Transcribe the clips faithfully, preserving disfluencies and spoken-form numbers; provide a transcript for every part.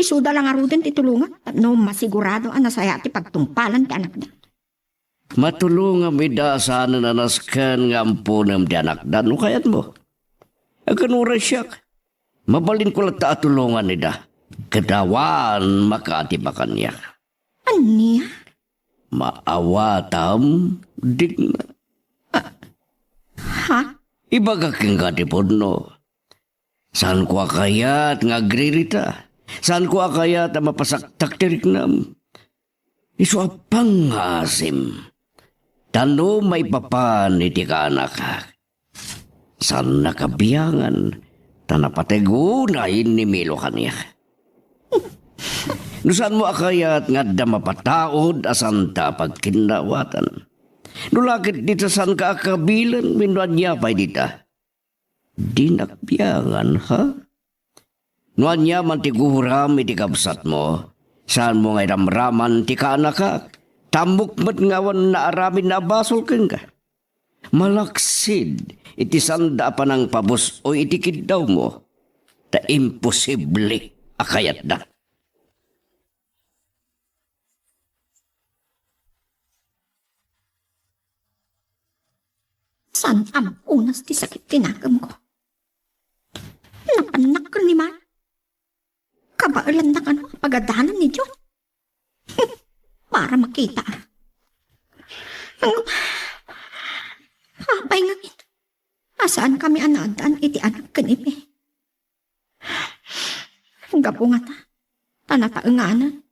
Isuda la ngaruden ti tulongak tapno masigurado a nasayaat ti pagtungpalan ti anakda. Matulongam ida a saanen a nasken nga amponem ti anakda no kayatmo. Akin uray siak, mabalinko latta a tulongan ida, ket awan makaatipa kaniak. Ania? Maawatam, Digna. Ha? Ibagak kenka ti pudno. Saanko a kayat nga agririta. Saanko a kayat a mapasaktak ti riknam. Isu a pangngaasim. Ta no maipapan iti kaanakak, saannaka biangan, ta napateg unay ni Milo kaniak. No saanmo a kayat nga adda mapataud a saanta a pagkinnawatan. No la ket dita saanka a kabilen wenno ania pay dita. Dinak biangan, ha? No ania man ti guram iti kabsatmo, saanmo nga iramraman ti kaanakak. Ta ammok met nga awan naaramidna a basol kenka. Malaksid iti saanda a panangpabus-oy iti kiddawmo, ta imposible a kayatda. Saan a mapunas ti sakit ti nakemko? Napannak ken ni Mar. Kabaelanna kano a pagadanan ni John. Para makita. Apay ngamin a saankami a naaddaan iti anak ken ipe. Gapu ngata, ta nataenganan.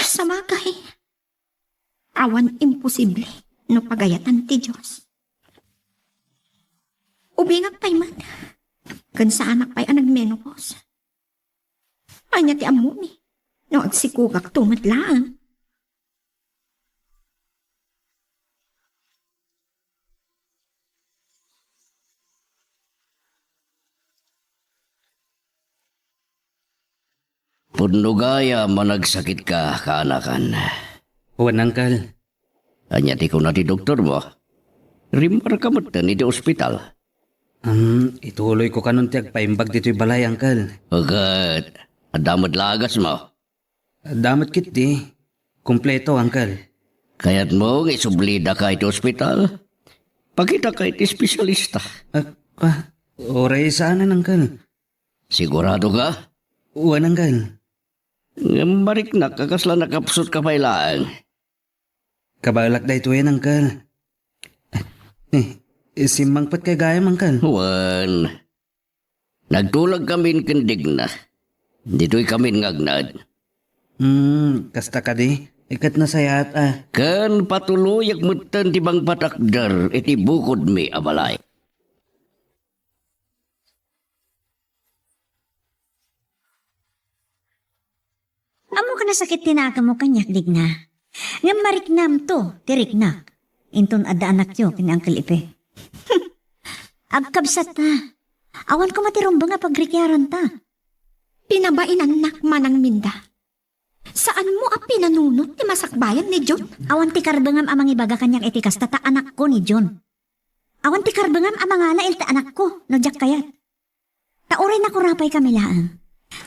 Samagay, awan imposible no pagayatan ti Dios. Ubingak pay met, ken saanak pay a nagmenopause. Ania ti ammomi no agsikogakto met laeng? Pudno gayam a nagsakitka, kaanakan. Wen, Uncle. Ania ti kuna ti doktormo? Rimmarka metten iti ospital. Um, ituloyko kanon ti agpaimbag ditoy balay, Uncle. Ket, adda met la agasmo? Adda met ketdi. Kompleto, Uncle. Kayatmo nga isublidaka iti ospital? Pakitaka iti espesyalista. Ah, ah, uray saanen, Uncle. Sigurado ka? Wen, Uncle. Ngem mariknak a kasla nakapsutka pay laeng. Kabaelak daytoyen, Uncle. Eh, simmangpetkay gayam, Uncle. Wen, nagtulagkamin ken Digna. Ditoykamin nga agnaed. Hmm, kasta kadi? Iket nasayaat a. Ken patuloyak metten ti mangpatakder iti bukodmi a balay. Ammok a nasakit ti nakemmo kaniak, Digna. Ngem mariknamto ti riknak. Inton adda anakyo ken ni Uncle Ipe. Agkabsatta. Awan koma ti rumbeng a pagrikiaranta. Pinabainannak, Manang Minda. Saanmo a pinanunot ti masakbayan ni John? Awan ti karbengam a mangibaga kaniak iti kasta ta anakko ni John. Awan ti karbengam a mangala iti anakko no diak kayat. Ta uray nakurapaykami laeng.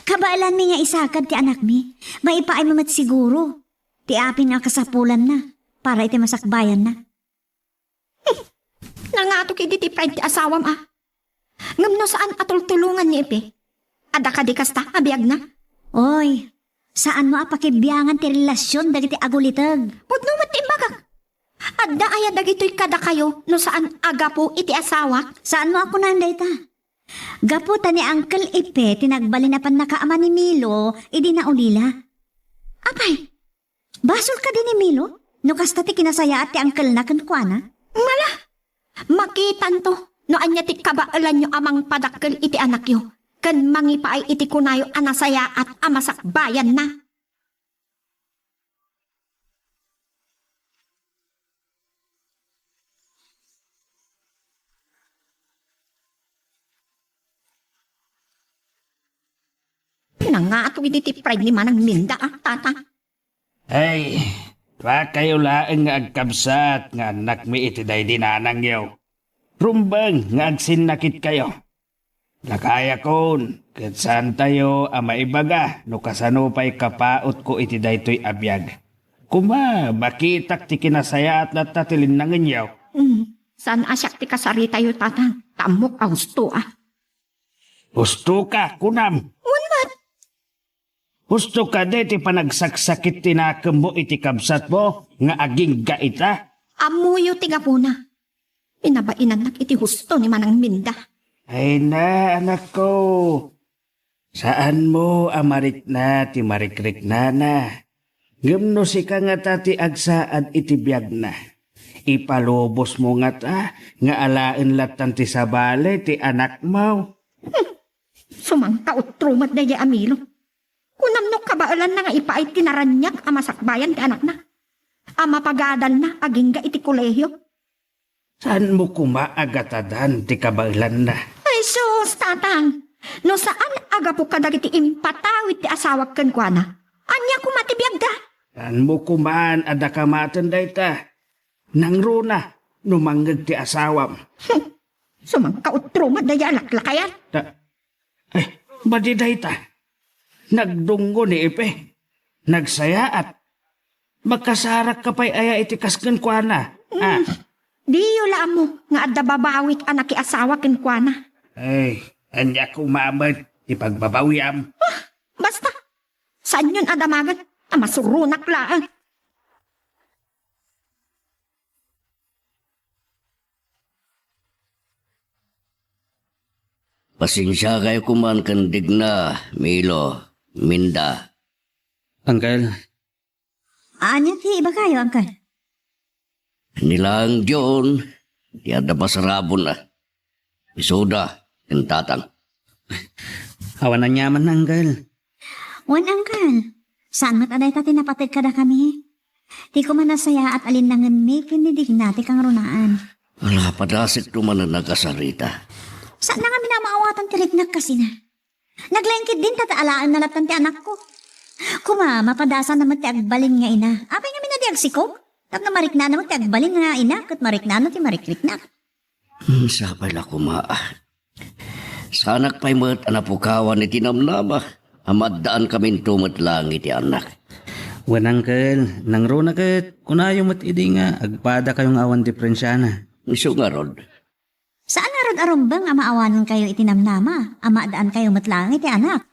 Kabaelanmi nga isakad ti anakmi, maipaaymo met siguro ti apin a kasapulanna para iti masakbayanna. Nangato kadi ti pride ti asawam a. Ngem no saan a tultulongan ni Ipe, adda kadi kasta a biagna? Oy, saanmo a pakibiangan ti relasion dagiti aguliteg. Pudno met ti imbagak. Adda aya dagitoy kadakayo no saan a gapu iti asawak? Saanmo a kunan dayta? Gapu ta ni Uncle Ipe ti nagbalin a pannakaama ni Milo idi naulila. Apay, basol kadi ni Milo no kasta ti kinasayaat ti angkelna kenkuana? Ngala! Makitanto no ania ti kabaelanyo a mangpadakkel iti anakyo ken mangipaay iti kunayo a nasayaat a masakbayanna. Nangato idi ti pride ni Manang Minda, a, tata. Ay, dakayo laeng nga agkabsat nga annakmi iti daydi nanangyo. Rumbeng nga agsinnakitkayo. Lakayakon, ket saantayo a maibaga no kasano pay kapautko iti daytoy a biag. Koma, makitak ti kinasayaat latta ti linnangenyo. Mm, saan a siak ti kasaritayo, Tatang, ta ammok a husto a. Husto ka, kunam. Wen met. Husto kadi ti panagsaksakit ti nakemmo iti kabsatmo nga agingga ita? Ammoyo ti gapuna. Pinabainannak iti husto ni Manang Minda. Ay na, anakko. Saanmo a marikna ti marikriknana. Ngem no sika ngata ti agsaad iti biagna, ipalubosmo ngata nga alaen lattan ti sabali ti anakmo. Sumangkautro met daydiay a Milo. Kunam no kabaelanna nga ipaay ti naraniag a masakbayan ti anakna, a mapagadalna agingga iti kolehio. Saanmo koma a gatadan ti kabaelanna? Ay sus, Tatang! No saan a gapu kadagiti impatawid ti asawak kenkuana, ania koma ti biagda? Saanmo koman a dakamaten dayta? Nangruna no mangngeg ti asawam. Hmm. Sumangkautro met daydiay a laklakayan. Ta-, eh, madi dayta. Nagdunggo ni Ipe. Nagsayaat. Makasarakka pay aya iti kas kenkuana? Ah. Hmm. Diyo la ammo nga adda babawik a nakiasawa kenkuana. Ay, ania koma met ti pagbabawiam? Ah, basta. Saanyon a damagen a masuronak laeng. Pasensiakayo koman ken Digna, Milo, Minda. Uncle. Ania ti ibagayo, Uncle? Ni laeng John, ti adda pasarabonna. Isuda, ken Tatang. Awan aniaman, Uncle. Wen, Uncle. Saan met a dayta ti napateg kadakami? Ti koma nasayaat a linnangenmi ken ni Digna ti kangrunaan. Ala, padasekto manen a kasarita. Saan na ngamin a maawatan ti riknak kasina. Naglaing ketdin ta alaenna lattan ti anakko. Koma, mapadasanna met ti agbalin nga ina. Apay ngamin a di agsikog? Tapno mariknana met ti agbalin nga ina, ket mariknana ti marikriknak. Hmm, sapay la koma. Saanak pay met a napukawan iti namnama a maaddaan kaminto met laeng iti anak. Wen, Uncle, nangruna ket kunayo met idi nga agpadakayo nga awan diferensiana. Isu ngarud. Saan ngarud a rumbeng a maawanenkayo iti namnama a maaddaankayo met laeng iti anak.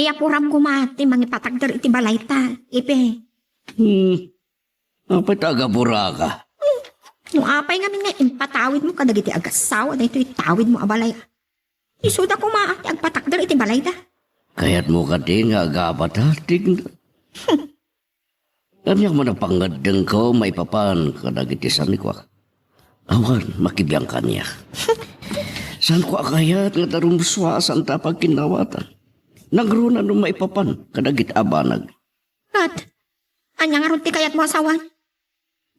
Iyapuram koma ti mangipatakder iti balayta, Ipe. Hmm. Apay ta agapuraka? Hmm. No apay ngamin nga impatawidmo kadagiti agassawa daytoy tawidmo a balay, isuda koma ti agpatakder iti balayda. Kayatmo kadi nga agabata, Digna? Ania man a pangngeddengko maipapan kadagiti sanikuak? Awan makibiang kaniak. Saanko a kayat nga darumsua a saanta a pagkinnawatan. Nangruna no maipapan kadagiti a banag. Ket, ania ngarud ti kayatmo a sawen?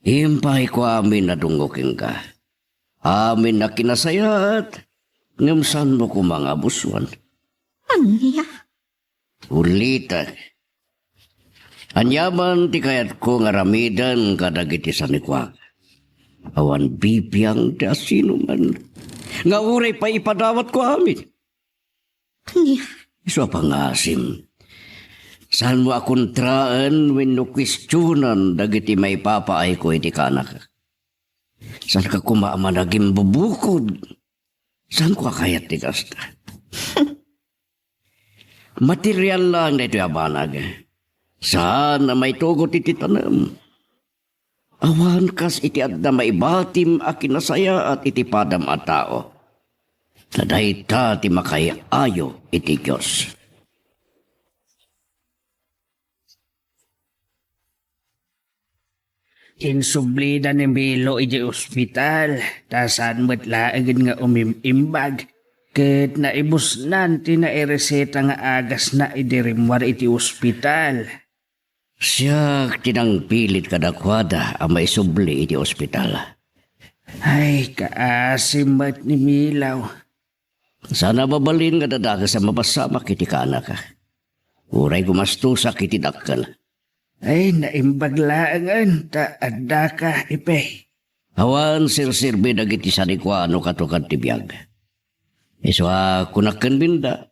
Impayko amin a dungngo kenka. Amin a kinasayaat, ngem saanmo koma nga abusuan. Ania? Ulitek. Aniaman ti kayatko nga aramiden kadagiti sanikuak. Awan bibiang ti asinoman nga uray pay ipadawatko amin. Ania? Isu a pangasim. Saanmo a kontraen wenno kuestionan dagiti maipapaayko iti kanak. Saanka koma a managimbubukod? Saanko a kayat ti kasta? Material laeng daytoy a banag. Saan a maitugot iti tanem. Awan kas iti adda maibatim a kinasayaat iti padam a tao. Ta dayta ti makaay-ayo iti Dios. Insublida ni Milo idiay ospital, ta saan met laengen nga umim-imbag. Ket naibusnan ti naireseta nga agasna idi rimmuar iti ospital. Siak ti nangpilit kadakuada a maisubli iti ospital. Ay, kaasim met ni Milaw. Saan a mabalin nga dadakes a mapasamak iti kaanaka. Uray gumastosak iti dakkel. Ay, naimbag laengen ta addaka, Ipe. Awan serserbi dagiti sadikuan no katukad ti biag. Isu a kunak ken Binda,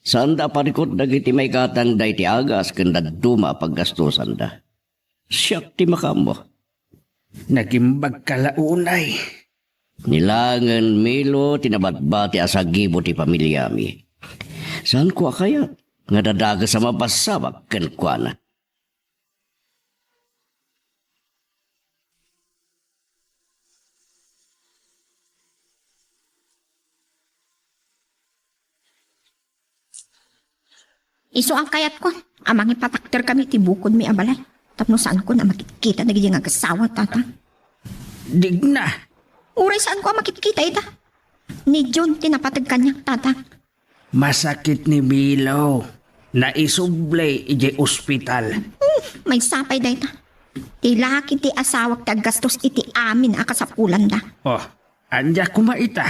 saanda a parikut dagiti maigatangda iti agas ken dadduma a paggastusanda. Siak ti makaammo. Nagimbagka la unay. Ni laengen Milo ti nabatbati a sagibo ti familiami. Saanko a kayat nga dadages a mapasamak kenkuana. Isu a kayatko a mangipatakderkami iti bukodmi a balay tapno saanko a makitkita dagiti nga agasawa, Tatang. Digna. Uray saanko a makitkita ita. Ni John ti napateg kaniak, Tatang. Masakit ni Milo. Naisubli idiay ospital. Hmm, maysa pay dayta. Ti laki ti asawak ti aggastos iti amin a kasapulanda. Oh, ania koma ita?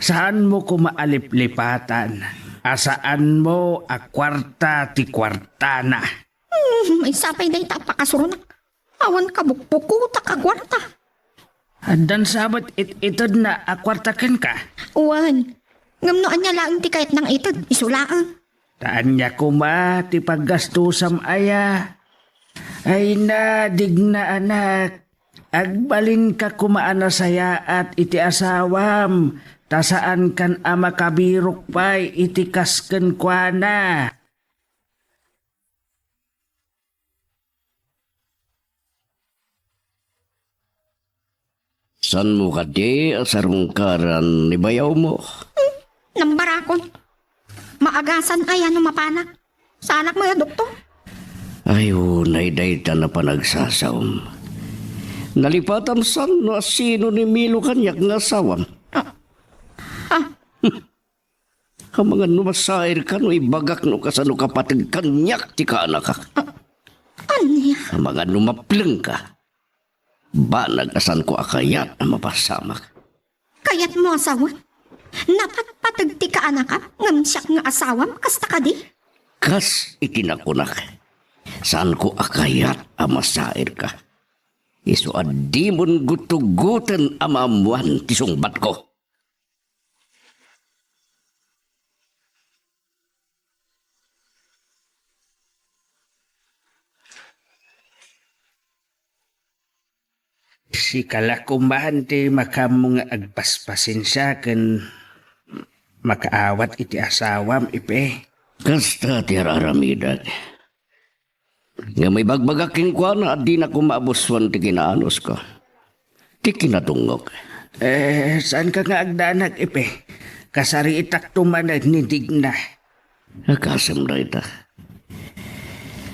Saanmo koma a liplipatan a saanmo a kuarta ti kuartana? Hmm, maysa pay dayta a pakasuronak. Awan kabukbukotak a kuarta. Addan sa met it-itedna a kuarta kenka? Wen, ngem no ania laeng ti kayatna nga ited, isu laeng. Ta ania koma ti paggastusam aya? Ay na, Digna, anak, agbalinka koma a nasayaat iti asawam, ta saankan a makabirok pay iti kas kenkuana. Saanmo kadi a sarungkaran ni bayawmo? Hmm, nambarakon. Maagasan aya no mapanak. Saanak met a doktor. Ay, unay dayta a panagsasawem. Nalipatam san no asino ni Milo kaniak nga asawam. Ah. Ah. Amangan no masairka no ibagak no kasano ka pateg kaniak ti kaanakak. Ah, ania? Amangan no maplengka. Banag a saanko a kayat a mapasamak. Kayatmo a sawen? Napatpateg ti kaanakak ngem siak nga asawam, kasta kadi? Kas iti nakunak, saanko a kayat a masairka. Isu a dimon gutgoten a maammoan ti sungbatko. Sika la koma ti makaammo nga agpaspasensia ken makaawat iti asawam, Ipe. Kasta ti ar-aramidek. Ngem ibagbagak kenkuana a dinak koma abusuan ti kinaanosko, ti kinadungngok. Eh, saanka nga agdanag, Ipe? Kasariitakto manen ni Digna. Kasem dayta.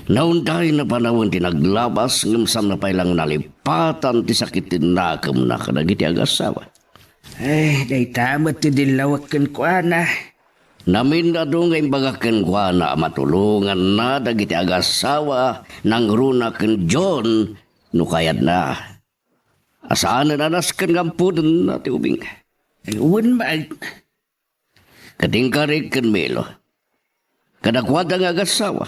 Naunday a panawen ti naglabas, ngem saanna pay laeng nalipatan ti sakit ti nakemna kadagiti agasawa. Eh, dayta met ti dillawek kenkuana. Namin-adu nga imbagak kenkuana a matulonganna dagiti agasawa nangruna ken John no kayatna. A saanen a nasken nga ampodenna ti ubing. Ay, wen, ma-, Ket inkarik ken Milo, kadakuada nga agasawa,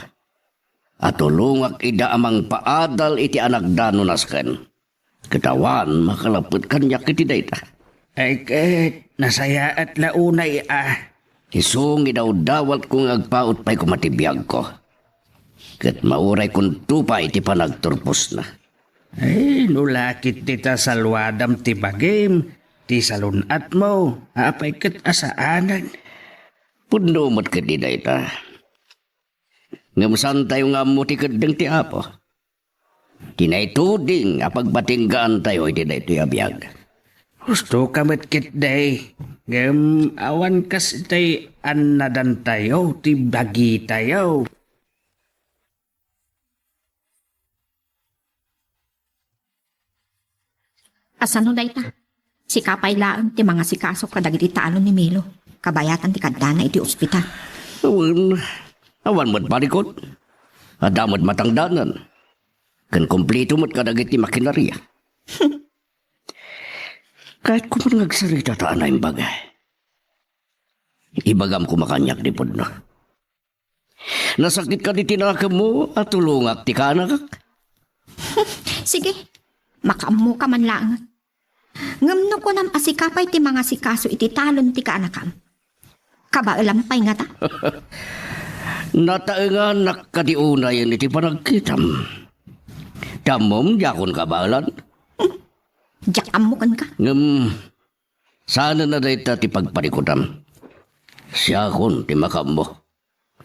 a tulongak ida a mangpaadal iti anakda no nasken. Ket awan makalappet kaniak iti dayta. Ay ket, nasayaat la unay a. Isu nga idawdawatko nga agpaut pay koma ti biagko. Ket mauraykonto pay ti panagturposna. Ay, no la ket dita saluadam ti bagim, ti salun-atmo, apay ket a saanen? Pudno met ketdi dayta. Ngem saantayo nga ammo ti keddeng ti Apo. Ti naituding a pagpatinggaantayo iti daytoy a biag. Husto ka met ketdi, ngem awan kas itay annadantayo ti bagitayo. Kasano dayta? Sika pay laeng ti mangasikaso kadagiti talon ni Milo, kabayatan ti kaddana iti ospital. Wen, awan met parikut. Adda met matangdanan. Ken kompleto met kadagiti makinaria. Kayatko met nga agsarita ta ania imbag. Ibagam koma kaniak ti pudno. Nasakit kadi ti nakemmo a tulongak ti kaanakak? Sige, makaammoka man laeng. Ngem no kunam a sika pay ti mangasikaso iti talon ti kaanakam, kabaelam pay ngata? Nataenganak kadi unayen iti panagkitam. Ti ammom, diakon kabaelan. Diak ammo kenka. Ngem, saanen a dayta ti pagparikudam. Siakon ti makaammo.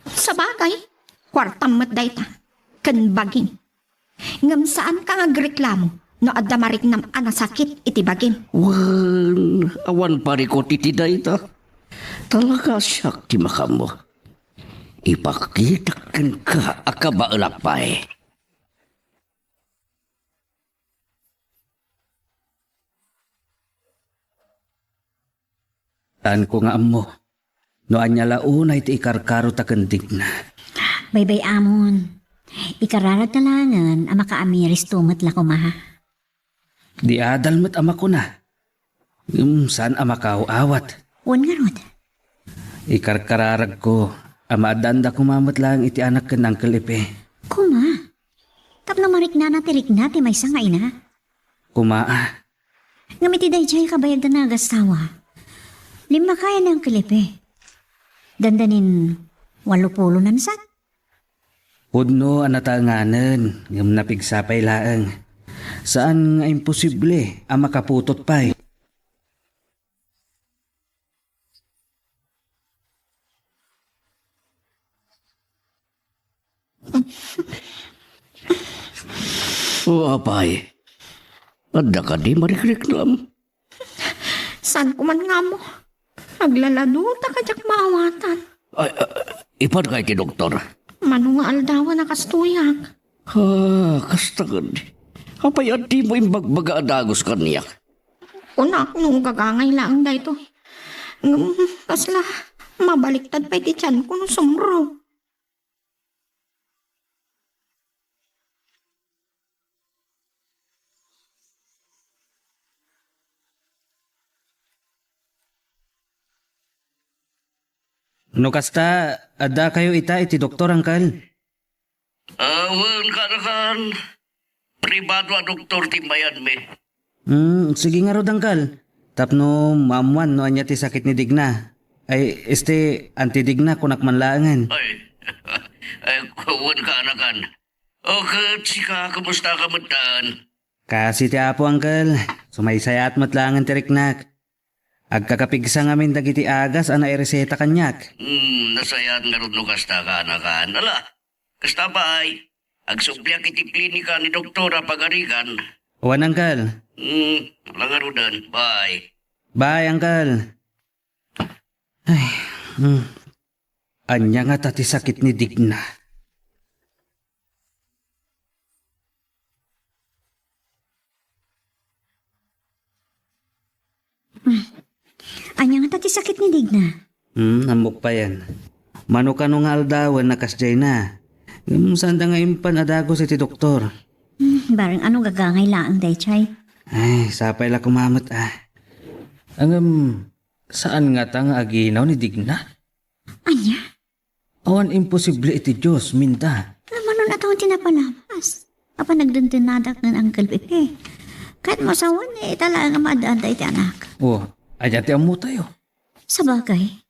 Sabagay, kuartam met dayta, ken bagim. Ngem saanka nga agreklamo no adda mariknam a nasakit iti bagim. Wen, awan parikut iti dayta. Talaga siak ti makaammo. Ipakitak kenka a kabaelak pay. Saanko nga ammo no ania la unay ti ikarkarota ken Digna. Baybay-amon, ikararagta laengen a makaamiristo met la koma. Di adal met a makuna. Ngem saan a makaaw-awat. Wen ngarud? Ikarkararagko a maaddaanda koma met laeng iti anak ken Uncle Epe. Koma? Tapno mariknana ti rikna ti maysa nga ina? Koma a. Ngem iti daydiay a kabayagda nga agasawa, limmakayan ni Uncle Epe. Dandanin walupulo nangsan. Pudno a nataenganen, ngem napigsa pay laeng. Saan nga imposible a makaputot pay. O apay, adda kadi marikriknam? Saanko man nga ammo. Aglaladota ka diak maawatan. Ay, ah, ipadka iti doktor. Mano nga aldawen a kastoyak? Ah, kasta kadi. Apay a dimo imbagbaga a dagus kaniak? Kunak no gagangay laeng daytoy. Ngem, kasla, mabaliktad pay ti tianko no sumro. No kasta, addakayo ita iti doktor, Uncle? Ah, wen, kaanakan. Pribado a doktor ti immayanmi. Hmm, sige ngarud, Uncle. Tapno maammuan no ania ti sakit ni Digna. Ay, este, Auntie Digna, kunak man laengen. Ay, ay, wen, kaanakan. O, ket sika, kumusta ka metten? Kaasi ti Apo, Uncle. Sumaysayaat met laengen ti riknak. Agkakapigsa ngamin dagiti agas a naireseta kaniak. Hmm, nasayaat ngarud no kasta, kaanakan. Ala, kasta pay, agsubliak iti klinika ni Doktor a Pagarigan. Wen, Uncle. Hmm, ala ngaruden. Bye. Bye, Uncle. Ay, hmm. Ania ngata ti sakit ni Digna? Ania ngata ti sakit ni Digna? Hmm, ammok payen. Mano kano nga aldawen a kasdiayna. Ngem saanda nga impan a dagus iti doktor. Hmm, bareng ano gagangay laeng daydiay. Ay, sapay la koma met, ah. Ngem, saan ngata nga aginaw ni Digna? Ania? Awan imposible iti Dios, Minda. Mano a tawen ti napalabas? Apan nagdendennada ken Uncle Pepe. Ket masawen, ita laeng a maaddaanda iti anak. O, ania ti ammotayo? Sabagay.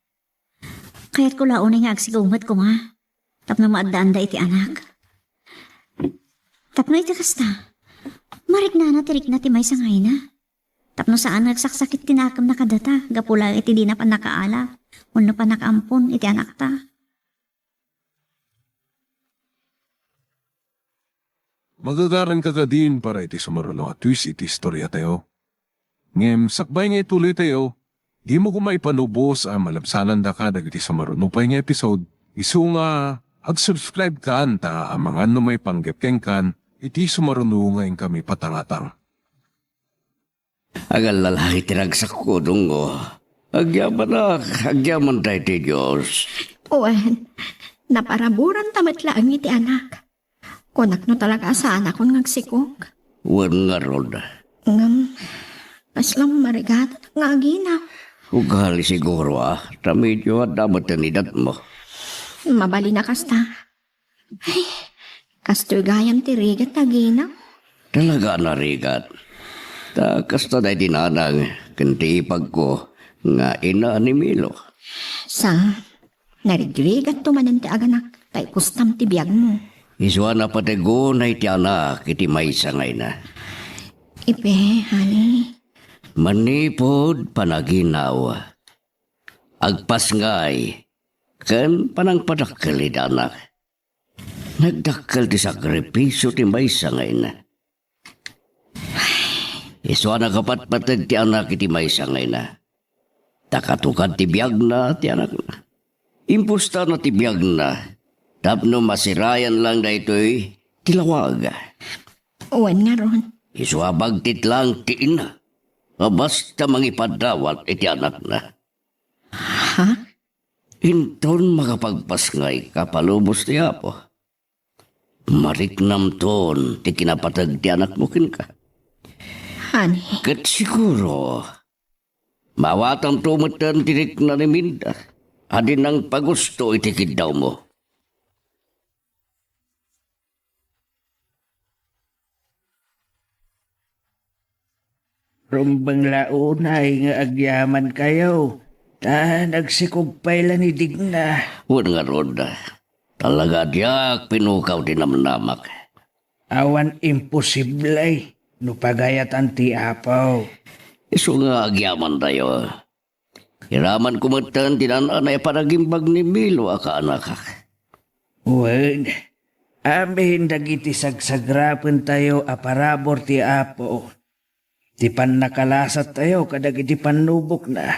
Kayatko la unay nga agsigaw met koma. Tapno maaddaanda iti anak. Tapno iti kasta, mariknana ti rikna ti maysa nga ina. Tapno saan nga agsaksakit ti nakemna kadata, gapu la iti dina pannakaala, wenno pannakaampon iti anakta. Magagaranka kadin para iti sumaruno a twist iti istoriatayo. Ngem sakbay nga ituloytayo, dimo koma ipanubos a malabsanandaka dagiti sumaruno pay nga episode, isu nga ag-subscribe kan ta amangan no maipanggep kenkan iti sumaruno nga inkami patangatang. Agallalaki ti ragsakko, Dongo. Agyamanak, agyaman daytoy Dios. Wen, naparaburanta met laeng iti anak. Kunak no talaga a saanakon nga agsikog. Wen ngarud. Ngem, kasla marigatanak nga agina. Ugali siguro, a, ta medyo adda met ti edatmo. Mabalin a kasta. Ay, kastoy gayam ti rigat, aginaw. Talaga a narigat. Ta kasta daydi nanang ken ti ipagko nga ina ni Milo. Sa, narigrigatto manen ti aganak, ta ikustam ti biagmo. Isu a napateg unay ti anak iti maysa nga ina. Ipe, honey. Manipud panaginaw, agpasngay, ken panangpadakkel iti anak. Nagdakkel ti sakripisio ti maysa nga ina. Isu a nakapatpateg ti anak iti maysa nga ina. Ta katukad ti biagna ti anakna. Impustana ti biagna tapno masirayan lang daytoy ti lawag. Wen ngarud. Isu a bagtit lang ti ina a basta mangipadawat iti anakna. Ha? Inton makapagpasngay ka palubos ti Apo, mariknamton ti kinapateg ti anakmo kenka. Honey. Ket siguro, maawatanto metten ti rikna ni Minda a di nangpagusto iti kiddawmo. Rumbeng la unay nga agyamankayo, ta nagsikog pay la ni Digna. Wen ngarud, talaga a diak pinukaw ti namnamak. Awan imposible no pagayatan ti Apo. Isu nga agyamantayo. Iramanko metten ti naan-anay a panagimbag ni Milo a kaanakak. Wen, amin dagiti sagsagrapentayo a parabur ti Apo, ti pannakalasattayo kadagiti pannubokna,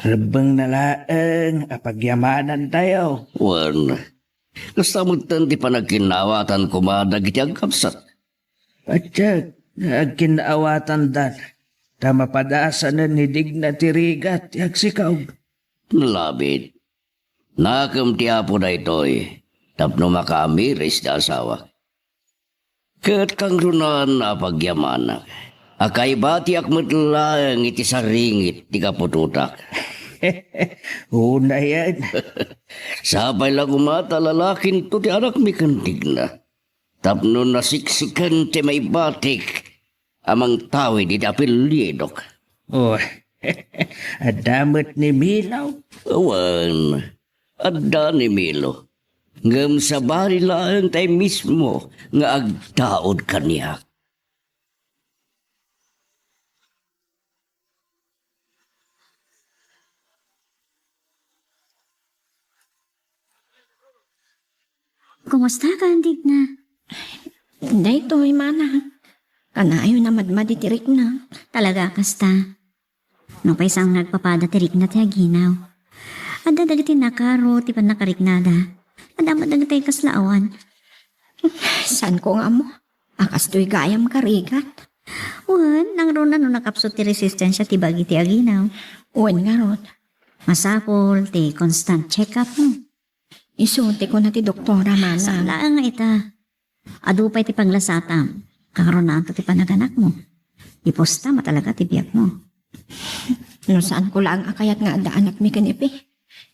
rebbengna laeng a pagyamanantayo. Wen, kasta metten ti panagkinnaawatan koma dagiti agkabsat. Patiek nga agkinnaawatanda, ta mapadasanen ni Digna ti rigat ti agsikog. Nalabit, nakem ti Apo daytoy tapno makaamiris ti asawak. Ket kangrunan a pagyamanak, a kaibatiak met laeng iti saringit ti kaputotak. Unayen. Sapay la koma ta lalakinto ti anakmi ken Digna. Tapno nasiksiken ti maibatik a mangtawid iti apelyidok. Oh, adda met ni Milo? Wen, adda ni Milo. Ngem sabali laeng tay mismo nga agtaud kaniak. Kumusta ka, Digna? Daytoy, mana. Kanayon a madmadi ti rikna. Talaga a kasta. Nupay saan nga agpapada ti rikna ti aginaw. Adda dagiti nakaro ti pannakariknada. Adda met dagiti kasla awan. Saanko nga ammo a kastoy gayam karigat. Wen, nangruna no nakapsut ti resistensia ti bagi ti aginaw. Wen ngarud. Masapul ti constant check-up mo. Isu ti kuna ti doktora, mana. Saan laeng nga ita. Adu pay ti paglasatam. Kangrunaanto ti panaganakmo. Ipusta met talaga ti biagmo. No saanko laeng a kayat nga adda anakmi ken Ipe,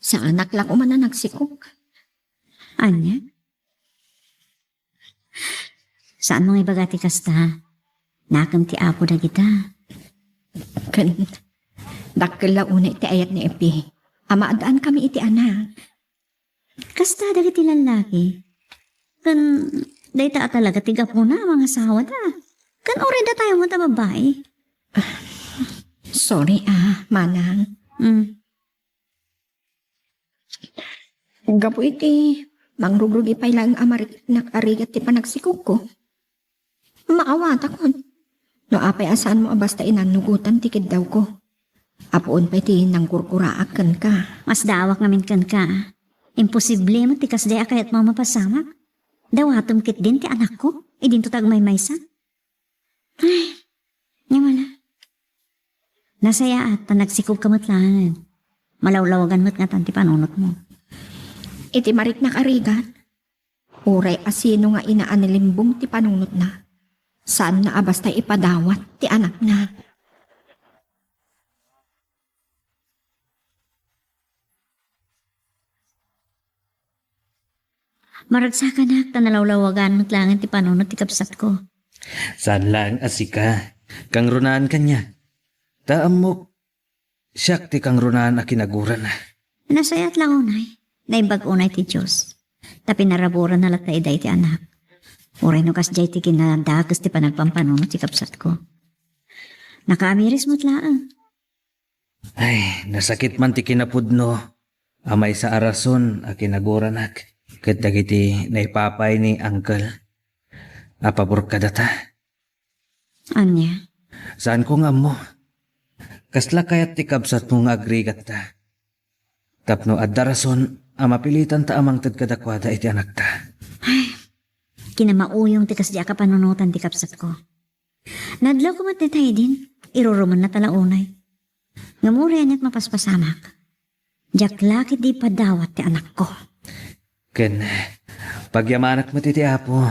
saanak la koma a nagsikog. Ania? Saanmo nga ibaga ti kasta? Nakem ti Apo dagita. Ken, dakkel la unay ti ayat ni Ipe a maaddaankami iti anak. Kasta dagiti lallaki. Ken, dayta a talaga ti gapuna a mangasawada. Ken uray datayo met a babbai. Sorry, ah, manang. Mm. Gapu iti mangrugrugi pay laeng a mariknak a rigat ti panagsikogko, maawatakon. No apay a saanmo a basta inannugotan ti kiddawko, apuon pay ti nangkurkuraak kenka. Masdaawak ngamin kenka. Imposible met ti kasdiay a kayatmo a mapasamak. Dawatem ketdin ti anakko idinto ta agmaymaysa. Ay, nia la. Nasayaat ta nagsikogka met laeng. Malawlawagan met ngatan ti panunotmo. Iti mariknak a rigat, uray asino nga ina a nalimbong ti panunotna, saanna a basta ipadawat ti anakna. Maragsakanak ta nalawlawagan met laengen ti panunot ti kabsatko. Saan laeng a sika. Kangrunaan kaniak. Ta ammok, siak ti kangrunaan a kinagurana. Nasayaat la unay. Naimbag unay ti Dios. Ta pinaraburanna latta ida iti anak. Uray no kasdiay ti kinadakes ti panagpampanunot ti kabsatko. Nakaamiris met laeng. Ay, nasakit man ti kinapudno a maysa a rason a kinaguranak ket dagiti naipapay ni Uncle a pabor kadata. Ania? Saanko nga ammo. Kasla kayat ti kabsatmo nga agrigatta? Tapno adda rason a mapilitanta a mangted kadakuada iti anakta. Ay, kinamauyong ti kasdi a kapanunotan ti kabsatko. Nadlawko met dayta idin, irurumennata la unay. Ngem uray aniat mapaspasamak, diak la ketdi ipadawat ti anakko. Ken pagyamanak met iti Apo,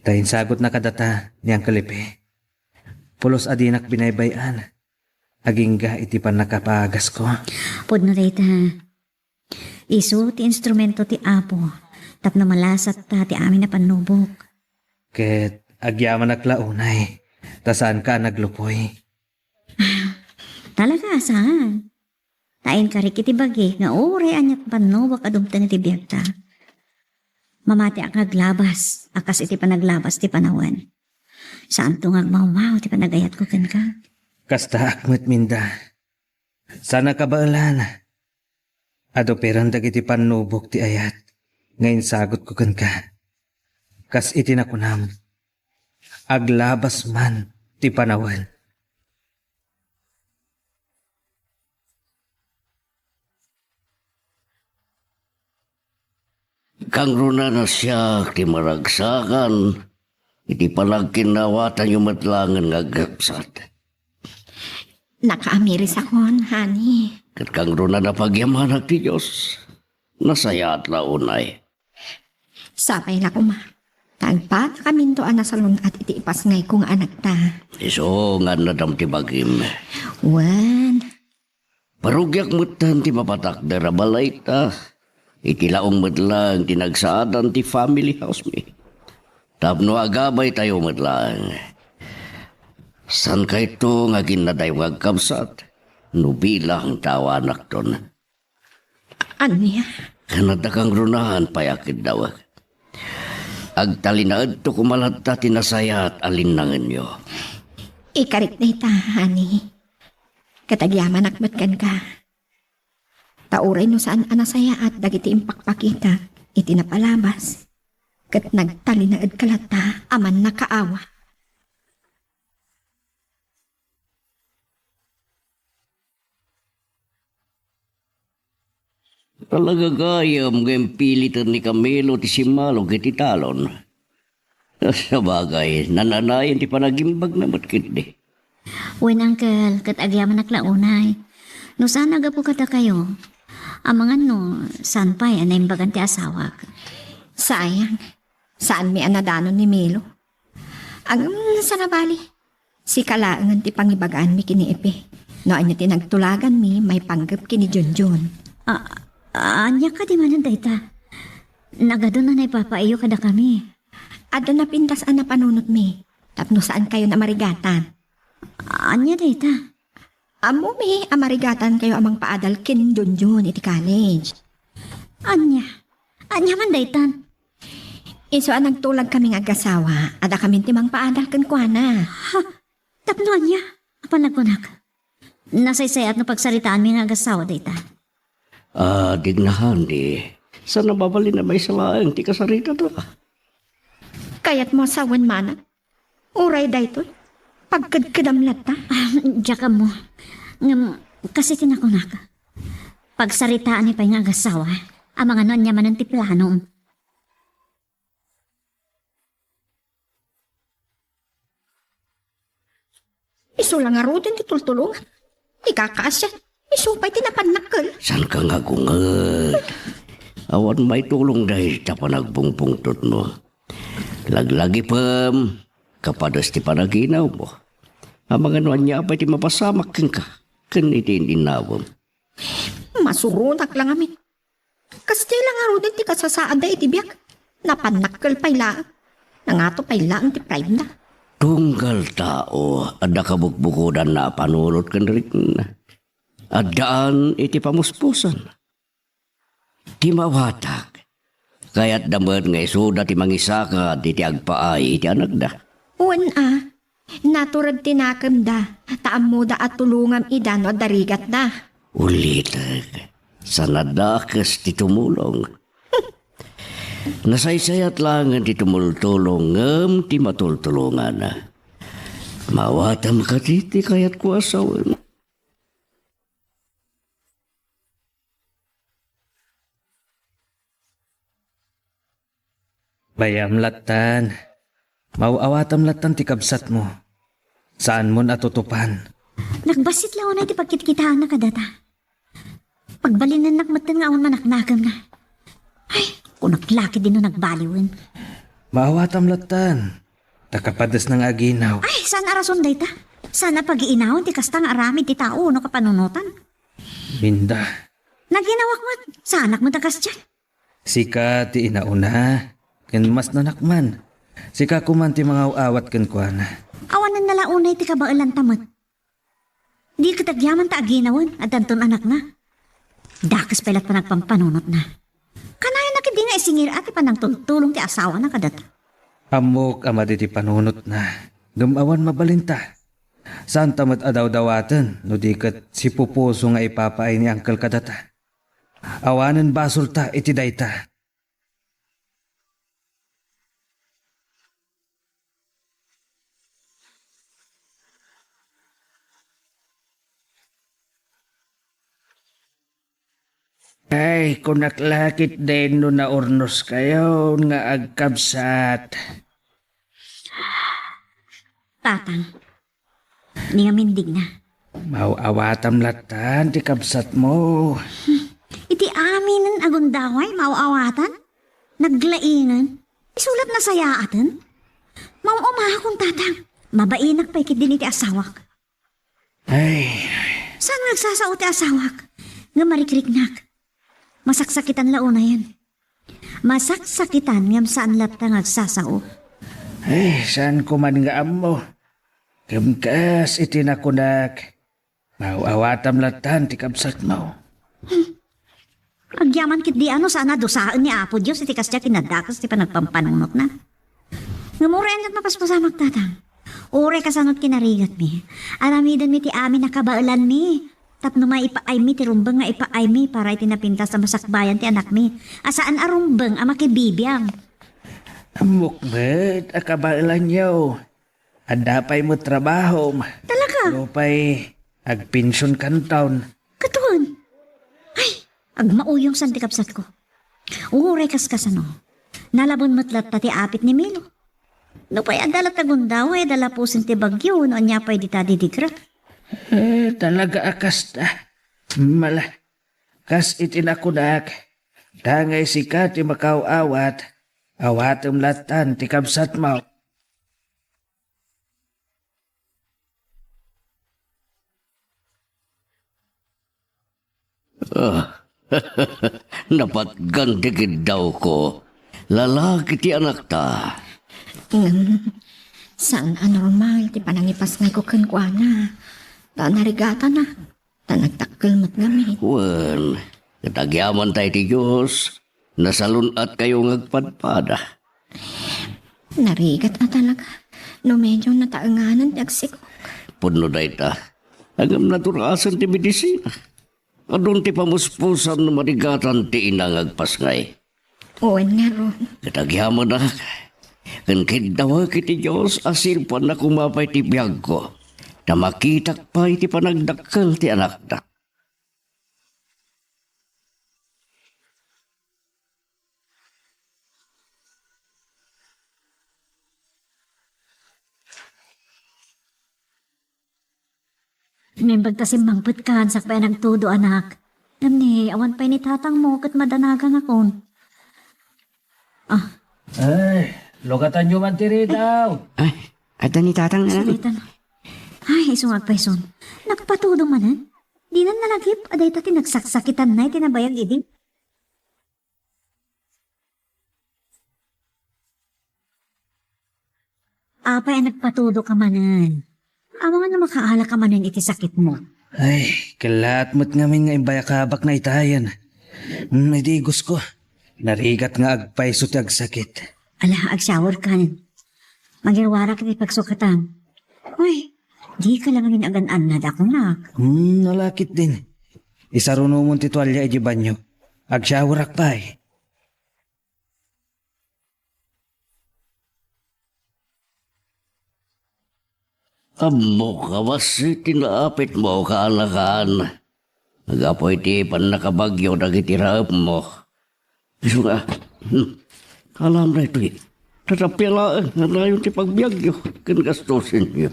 ta insagutna kadata ni Uncle Epe. Pulos a dinak binaybay-an, agingga iti pannakapagasko. Pudno dayta. Isu ti instrumento ti Apo tapno malasatta ti amin a pannubok. Ket agyamanak la unay, ta saanka a naglupoy. Talaga, saan? Ta inkarik iti bagik nga uray aniat pannubok a dumteng iti biagta. Mamatiak nga aglabas a kas iti panaglabas ti panawen. Saanto nga agmawmaw ti panagayatko kenka. Kastaak met, Minda. Saan a kabaelan. Adu pay ran dagiti pannubok ti ayat nga insagutko kenka. Kas iti nakunam, aglabas man ti panawen. Kangrunaan a siak ti maragsakan iti panagkinnawatanyo met laengen nga agkabsat. Nakaamirisakon, honey. Ket kangrunaan a pagyamanak ti Dios, nasayaat la unay. Sapay la koma. Ta agpatakaminto a nasalun-at iti ipasngayko nga anakta. Isu nga annadam ti bagim. Wen. Parugiak metten ti mapatakder a balayta iti laong met laeng ti nagsaadan ti family house mi. Tapno agabaytayo met laeng. Saankayto nga aginnadayo nga agkabsat no bilang ta awanakton. Ania? Kanada kangrunaan pay a keddawek. Agtalinaedto koma latta ti nasayaat a linnangenyo. Ikarik dayta, honey. Ket agyamanak met kenka. Ta uray no saan a nasayaat dagiti impakpakitak iti napalabas, ket nagtalinaedka latta a mannakaawa. Talaga gayam nga impiliten ni Camilo ti simmalog iti talon. Sabagay, nananayon ti panagimbagna met ketdi. Wen, Uncle, ket agyamanak la unay. No saan a gapu kadakayo, amangan no saan pay a naimbagan ti asawak. Sayang, saanmi a nadanon ni Milo. Ngem saan a bali, sika laengen ti pangibagaanmi ken ni Epe. No ania ti nagtulaganmi maipanggep ken ni Junjun. A-, ania kadi manen dayta? Nagadu a naipapaiyo kadakami. Adda napintas a napanunotmi tapno saankayon a marigatan. Ania dayta? Ammomi a marigatankayo a mangpaadal ken Junjun iti college. Ania? Ania man daytan? Isu a nagtulagkami nga agasawa, adda kamin ti mangpaadal kenkuana. Ha? Tapno ania? Apan nagkunak, nasaysayaat no pagsaritaanmi nga agasawa dayta. Ah, digna, Handy. Saan a mabalin a maysa laeng ti kasaritata? Kayatmo a sawen, Manang? Uray daytoy, pagkedkedam latta. Ah, diak ammo. Ngem, kas iti nakunak, pagsaritaanmi pay nga agasawa, amangan no ania manen ti planom. Isu la ngaruden ti tultulongan. Ikakaasian. Isu pay ti napannakkel. Saanka nga agunget? Awan maitulong dayta panagbungbungtotmo. Laglagipem, kapadas ti panaginawmo. Amangan no ania pay ti mapasamak kenka ken iti in-innawem. Masuronak la ngamin. Kasdiay la ngaruden ti kasasaadda iti biag. Napannakkel pay laeng. Nangato pay laeng ti pride-na. Tunggal tao, adda kabukbukodanna a panunot ken rikna. Addaan iti pamuspusan. Ti maawatak, kayatda met nga isuda ti mangisakad iti agpaay iti anakda. Wen a, natured ti nakemda, ta ammoda a tulongam ida no adda rigatda. Ulitek, saan a dakes ti tumulong. Nasaysayat laengen ti tumultulong ngem ti matultulongan. Maawatam kadi ti kayatko a sawen. Bay-am lattan. Maaw-awatam lattan ti kabsatmo. Saanmon a tutupan. Nagbassit la unay ti pagkitkitaanna kadata. Pagbalinennak metten nga awan manaknakemna. Ay, kunak la ketdi no nagbaliwen. Maawatam lattan. Ta kapadesna nga aginaw. Ay, saan a rason dayta. Saan a pagiinawen ti kasta nga aramid ti tao no kapanunotan. Minda. Naginawak met, saanak met a kasdiay. Sika ti inauna, ken masnanak man. Sika koman ti mangaw-awat kenkuana. Awanen na la unay ti kabaelanta met. Di ket agyaman ta aginawen, addanton anakna. Dakes pay lat panagpampanunotna. Kanayon na ketdi nga isingir-a ti panangtultulong ti asawana kadata. Ammok a madi ti panunotna, ngem awan mabalinta. Saanta met a dawdawaten no di ket sipupuso nga ipapaay ni Angkel kadata. Awanen basolta iti dayta. Ay, kunak la ketdin no naurnoskayon nga agkabsat. Tatang, ni amin digna. Maaw-awatam lattan ti kabsatmo. Iti aminen a gundaway, maaw-awatan? Naglaingen? Isu lat nasayaaten? Maaw-awakon, tatang. Mabainak pay ketdin iti asawak. Ay. Saan nga agsasao ti asawak? Nga marikriknak. Masaksakitan la unayen. Masaksakitan ngem saan latta nga agsasao. Ay, saanko man nga ammo. Ngem kas iti nakunak, maaw-awatam lattan ti kabsatmo. Agyaman ketdi a no saan a dusaen ni Apo Dios iti kasdiay a kinadakes ti panagpampanunotna. Ngem uray ket mapaspasamak, tatang. Uray kasano ti kinarigatmi. Aramidenmi ti amin a kabaelanmi. Tapno maipaaymi ti rumbeng nga ipaaymi para iti napintas a masakbayan ti anakmi. A saan a rumbeng a makibibiang. Ammok met a kabaelanyo. Adda pay met trabahom. Talaga? Nupay agpension kanton. Katon? Ay, agmauyong san ti kabsatko. Uray kaskasano. Nalabon met latta ti apit ni Milo. Nupay adda latta gundaway, adda lapusen ti bagyo, no ania pay dita didigra. Eh, talaga a kasta. Mala, kas iti nakunak, dangay sika ti makaw-awat, awatem lattan ti kabsatmo. Ah, napatgan ti kiddawko. Lalaki ti anakta. Ngem, saan a normal ti panangipasngayko kenkuana. Ta narigatanak. Ta nagdakkel met ngamin. Wen, ket agyamanta iti Dios, nasalun-atkayo nga agpadpada. Narigat a talaga no medyo nataenganan ti agsikog. Pudno dayta, ngem nadurasen ti medisina. Adun ti pamuspusan no marigatan ti ina nga agpasngay. Wen ngarud. Ket agyamanak, ken kiddawek iti Dios a silpanna koma pay ti biagko, ta makitak pay ti panagdakkel ti anakda. Naimbag ta simmangpetkan sakbay a nagtudo, anak. Ngem ni, awan pay ni tatangmo ket madanagangakon. Ah. Ay, lugatanyo man ti ridaw. Ay, adda ni tatang, anak. Salitan. Ay, isu nga agpayson. Nagpatudo manen? Dinan nalagip a dayta ti nagsaksakitanna iti nabayag idi. Apay a nagpatudo ka manen? Amangan a makaala ka manen iti sakitmo. Ay, kellaat met ngamin nga imbayakabak na itayen. Hmm, idi gusko, narigat nga agpayso ti agsakit. Ala, agshower kan. Mangirwarak iti pagsukatam. Uy, di ka lang rin agan-annad ako, nak. Hmm, nalakit din. Isarunomon ti tualya iti banyo. Agshowerak pay. Ammok a bassit ti naapitmo, kaanakan. Gapu iti pannakabagyo dagiti raepmo. Isu nga, hmm, alam daytoy. Tatapia laeng nga nayon ti pagbiagyo ken gastusenyo.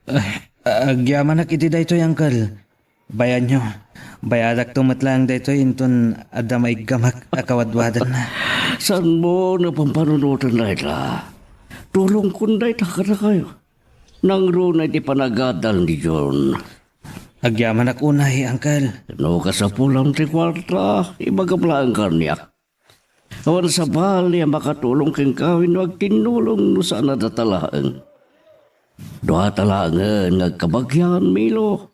Ah, agyamanak iti daytoy, Uncle. Bayanyo, bayadakto met laeng daytoy inton adda maiggamak a kawadwadanna. Saanmo a pampanunoten dayta? Tulongkon dayta kadakayo. Nangruna iti panagadal ni John. Agyamanak unay, Uncle. No kasapulam ti kuarta, ibagam laeng kaniak. Awan sabali a makatulong kenka wenno agtinnulong no saan a data laeng. Duata laengen nga agkabagian, Milo.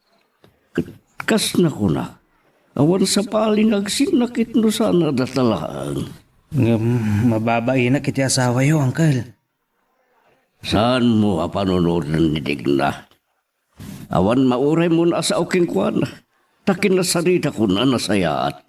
Ket kas nakuna, awan sabali nga agsinnakit no saan a data laeng. Ngem mababainak iti asawayo, Uncle. Saanmo a panunoten ni Digna? Awan mauraymon a sao kenkuana, ta kinasaritakon a nasayaat.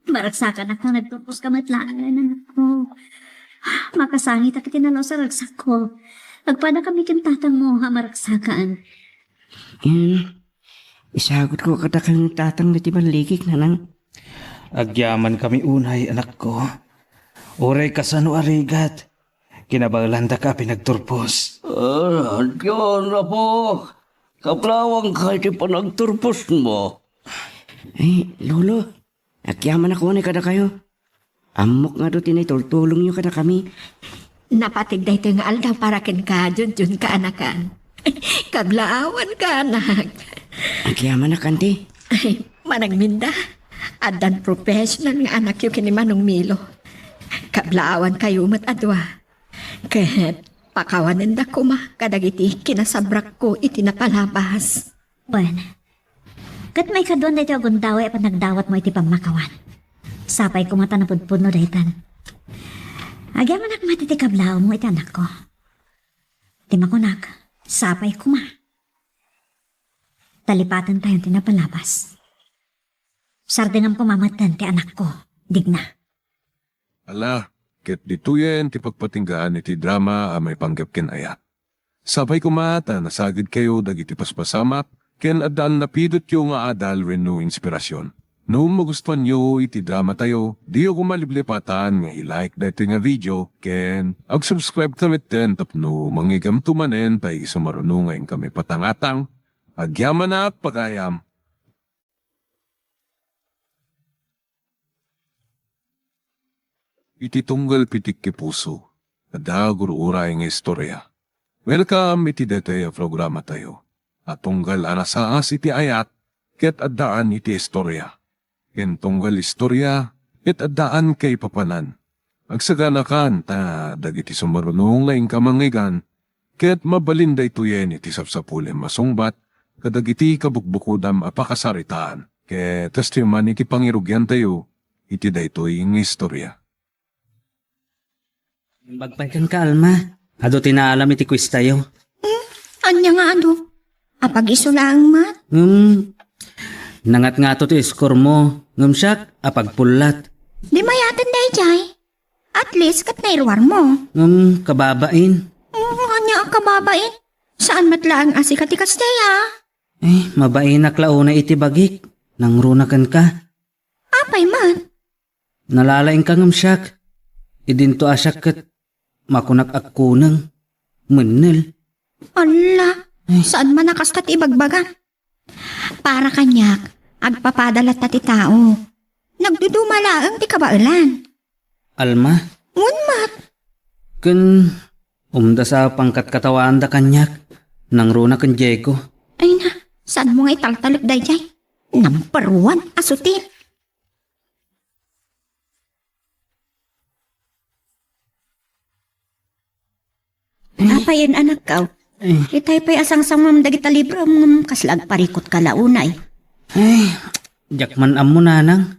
Maragsakanak no nagturposka met laeng, anakko. Makasangitak iti nalus a ragsakko. Agpadakami ken tatangmo a maragsakan. Ken, isagutko kadakayo ni tatang iti balligik, nanang. Agyamankami unay, anakko. Uray kasano a rigat, kinabaelandaka a pinagturpos. Ah, Dios, Apo, kablaawanka iti panagturposmo. Ay, Lolo, agyamanak unay kadakayo. Ammok nga adu ti naitultulongyo kadakami. Napatig daytoy nga aldaw para kenka, Junjun, kaanakan. Kablaawanka, anak. Agyamanak, anti. Ay, managminda. Addan professional nga anakyo ken ni Manong Milo. Kablaawankayo met a dua. Ket pakawanenda koma kadagiti kinasabrakko iti napalabas. Wen, ket maikadua daytoy a gundaway a panagdawatmo iti pammakawan. Sapay koma ta napudpudno daytan. Agyamanak met iti kablaawanmo iti anakko. Ti makunak, sapay koma. Talipatentayon ti napalabas. Sardengam koma metten ti anakko, Digna. Ala, ket ditoyen ti pagpatinggaan iti drama a maipanggep ken ayat. Sapay koma ta nasagidkayo dagiti paspasamak ken addaan napidotyo nga adal wenno inspirasion. No magustuanyo iti dramatayo, diyo koma liplipatan nga i-like daytoy nga video ken ag-subscribe ka metten tapno mangigamto manen ta isumaruno nga inkami patangatang. Agyamanak pagayam. Iti tunggal pitik ti puso, adda gur-uray nga istorya. Welcome iti daytoy a programatayo a tunggal a nasaas iti ayat ket addaan iti istorya. Ken tunggal istorya ket addaan kaipapanan. Agsaganakan ta dagiti sumaruno nga inka mangngeggan ket mabalin daytoyen iti sapsapulem a sungbat kadagiti kabukbukodam a pakasaritaan. Ket kastoy man iti pangirugiantayo iti daytoy nga istorya. Imbag pay kenka, Alma. Adu ti naalam iti quiz tayo. Hmm? Ania nga adu? Apag-isu laeng met? Ngem, nangatngato ti score mo. Ngem siak, apagpullat. Di mayaten daydiay. At least, ket nairuar mo. Ngem, kababain. Hmm, ania a kababain? Saan met laeng a sika ti kasdiay, a? Eh, mabainak la unay iti bagik. Nangruna kenka. Apay met? Nalalaingka ngem siak. Idinto a siak ket makunak agkuneng, mennel. Alla, ay, saan man a kasta ti ibagbagam? Para kaniak, agpapada latta ti tao. Nagduduma laeng ti kabaelan. Alma? Wen met. Ken umdas a pangkatkatawaanda kaniak, nangruna ken Diego. Ay na, Saanmo nga italtalek daydiay? Number one a sutil. Apay, anakko? Eh. Itay pay a sangsanguam dagita librom ngem kasla agparikot ka la unay. Ay, diak man ammo, nanang.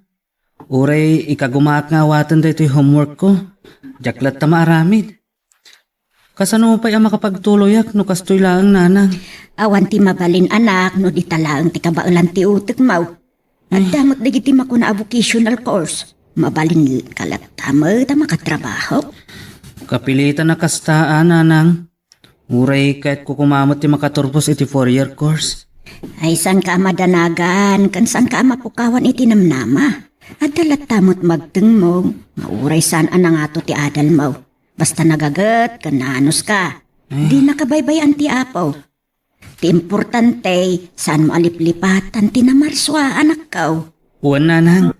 Uray ikagumaak nga awaten daytoy homework ko. Diak latta maaramid. Kasano pay a makapagtuloyak no kastoy laeng, nanang? Awan ti mabalin, anak, no dita laeng ti kabaelan ti utekmo. Adda met dagiti makuna a vocational course. Mabalin ka latta met a makatrabaho. Kapilitan a kasta, nanang. Uray kayatko koma met ti makaturpos iti four-year course. Ay, saanka a madanagan, ken saanka a mapukawan iti namnama. Adda latta met magtengmo, nga uray saan a nangato ti adalmo. Basta nagaget ken naanuska. Eh. Dina kabaybay-an ti Apo. Ti importante, saanmo a liplipatan ti namarsua, anakko. Wen, nanang.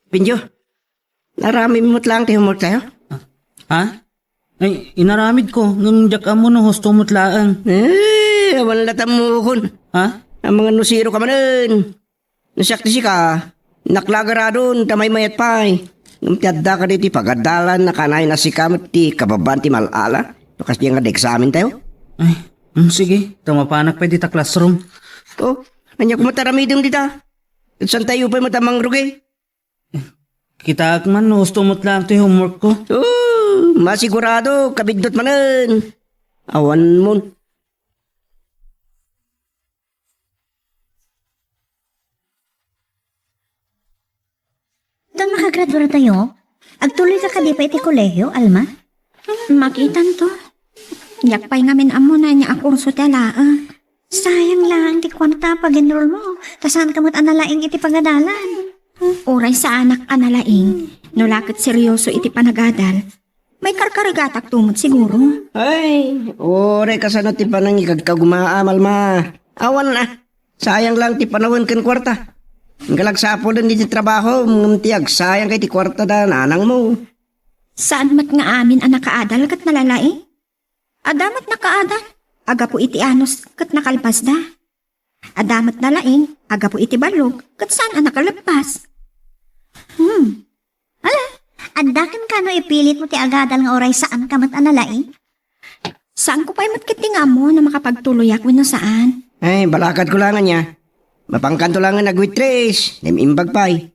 Benjo, naaramidmo met laeng ti homework tayo? Ha? Ay, inaramidko, ngem diak ammo no husto met laeng. Eh, awan latta ammokon. Ha? Amangan no zero ka manen. No siak ti sika, naklagaradon ta maymayat pay. Ngem ti adda kadi ti pagadalan a kanayon a sika met ti kababaan ti mal-ala. No kasdiay nga adda eksamen tayo. Ay, mm, sige, ta mapanak pay dita classroom. Oh, ania koma ti aramidem dita? Saan tayo pay met a mangrugi? Kitaek man no husto met laeng ti homework ko. Oh, masigurado, kabiddut manen. Awan mon. Don, makagraduar tayo? Agtuloy ka kadi pay iti kolehio, Alma? Makitan to. Diak pay ngamin ammo no ania a kurso ti alaek. Sayang laeng ti kuarta pag-enroll mo. Ta saan ka met a nalaing iti pagadalan. Uray saanak a nalaing, no la ket seryoso iti panagadal, maikarkarigatak to met siguro. Ay, uray kasano ti panangikagkagumaam, Alma. Awan a. Sayang laeng ti panawen ken kuarta. Ingka la agsapulen iti trabaho, ngem ti agsayang kay ti kuarta da nanangmo. Saan met nga amin a nakaadal ket nalalaing? Adda met nakaadal, agapu iti anus ket nakalpasda. Adda met nalaing, agapu iti ballog ket saan a nakalpas. Hmm. Ala, adda kenka no ipilitmo ti agadal nga uray saan ka met a nalaing? Saanko pay met ketdi nga ammo no makapagtuloyak wenno saan. Ay, balakadko laeng ania. Mapankanto laeng nga nagwaitress, ngem imbag pay.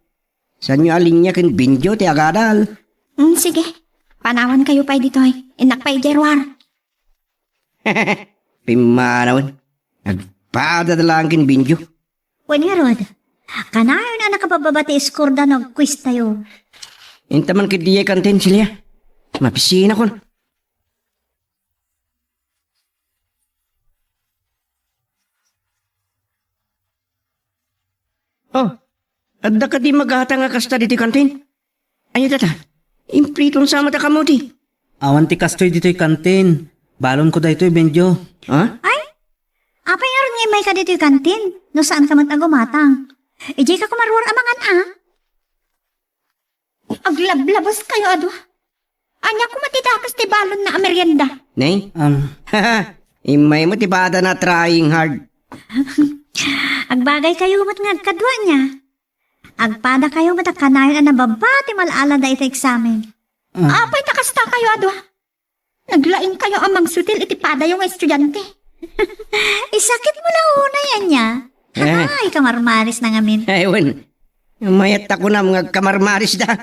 Saanyo a linia ken Benjo ti agadal? Hmm, sige. Panawankayo pay ditoy. Innak pay idiay ruar. Pimmanawen. Nagpada da laeng ken Benjo. Wen ngarud, kanayon a nakapabbaba ti score da no agquiz tayo. Inta man ketdi idiay kantin, Celia. Mapisinakon. Oh, adda kadi magatang a kasta ditoy kantin? Ania dayta? Impriton sa met a kamote. Awan ti kastoy ditoy kantin. Balonko daytoy, Benjo. Ha? Ay? Apay ngarud nga immayka ditoy kantin? No saan ka met a gumatang. Idiay ka koma ruar a mangan, a? Aglablabaskayo a dua. Ania koma ti dakes ti balonna a merienda? Ne? Um. Immaymo ti padana a trying hard. Agbagaykayo met nga agkadua ania. Agpadakayo met a kanayon a nababba ti mal-alada iti eksamen. Ah. Apay ta kastakayo a dua? Naglaingkayo a mangsutil iti padayo nga estudiante. Isakitmo la unay ania? Eh. Ay, kamarmaris na ngamin. Ay, wen. Mayat ta kunam nga agkamarmaris da.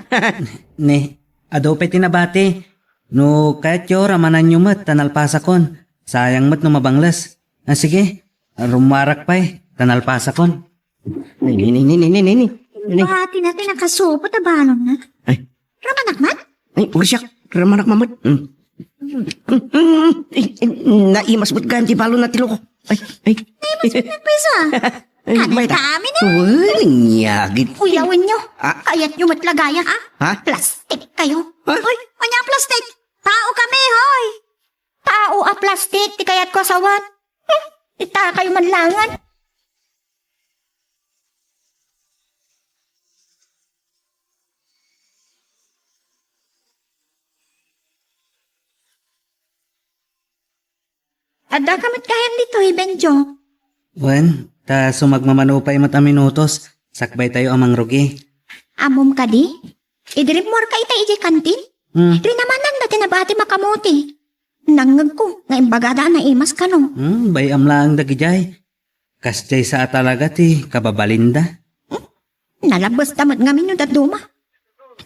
Ne, adu pay ti nabati. No kayatyo, ramananyo met ta nalpasakon. Sayang met no mabangles. Ah, sige, rummarak pay ta nalpasakon. Ni, ni, ni, ni, ni, ni, ni. Ni. Bati na ti nakasupot a balon na. Ay. Ramanak met? Ay, uray siak. Ramanak met. Hmm. Hmm, hmm, hmm. Ay, ay, naimas met gayam ti balon na ti loko. Ay, ay. Naimas met nagpayso, ah. Ay, kanan mayta. Kami na. Uy, nyagit. Uyawen nyo. Ah. Kayat nyo met lagayan, ah? Ha? Plastik kayo. Ha? Uy, anya plastik? Tao kami, hoy. Tao a plastik ti kayat ko asawan. Hmm, itakayo man langan. Addaka met gayam ditoy, Benjo. Wen, ta sumagmamano pay met a minutos, sakbaytayo a mangrugi. Ammom kadi? Idi rimmuarka itay idiay kantin? Hmm. Rinamanan da ti nabati makamuti. Nangngegko nga imbagada a naimas kano. Hmm, bay-am laeng dagidiay. Kasdiay sa a talaga ti kababalinda. Nalabes da met ngamin no dadduma.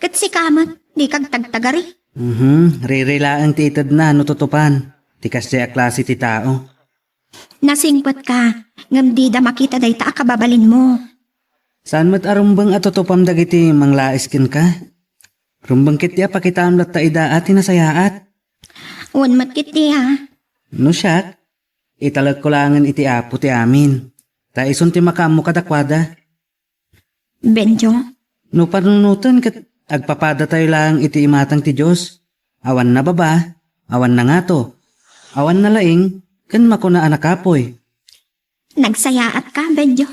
Ket sika met, dika agtagtagari. Mhm, riri laeng ti itedna no tutupan. Ti kasdiay a klase ti tao. Nasingpetka, ngem dida makita dayta a kababalinmo. Saan met a rumbeng a tutupam dagiti manglais kenka? Rumbeng ketdi a pakitaam latta ida a ti nasayaat. Wen met ketdi a. No siak, italekko laengen iti Apo ti amin. Ta isun ti makaammo kadakuada. Benjo? No panunoten ket agpapadatayo laeng iti imatang ti Dios. Awan nababa, awan nangato, awan nalaing, ken makuna a nakapuy. Nagsayaatka, Benjo.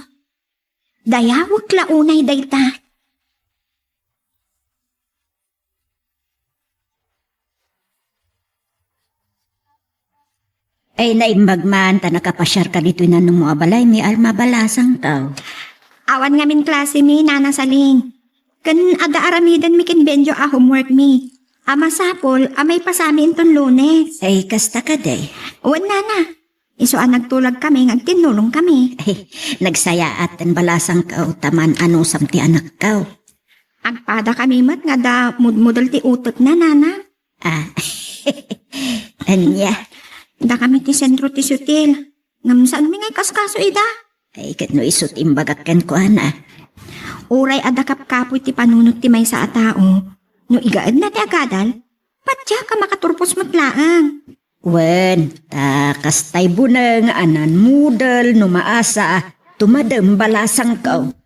Dayawek la unay dayta. Ay, naimbag man ta nakapasiarka ditoy nannumo a balay, ni Alma, balasangko. Awan ngamin klase mi, Nana Saling. Ken adda aramiden mi ken Benjo a homework mi. A masapul a maipasami inton Lunes. Ay, kasta kadi. Wen, Nana. Isu a nagtulag kami nga agtinnulong kami. Ay, nagsayaat ken balasangko ta maan-anusam ti anakko. Agpada kami met nga adda mudmudel ti utekna, Nana. Ah. Ania? Adda kami ti sentro ti sutil. Ngem saan mi nga ikaskaso ida? Ay, ket no isu ti imbagak kenkuana. Uray adda kapkapoy ti panunot ti maysa a tao, no igaedna ti agadal, patiek a makaturpos met laeng. Wen, ta kastay buneng a nanmudel no maasa, tumadem balasangko.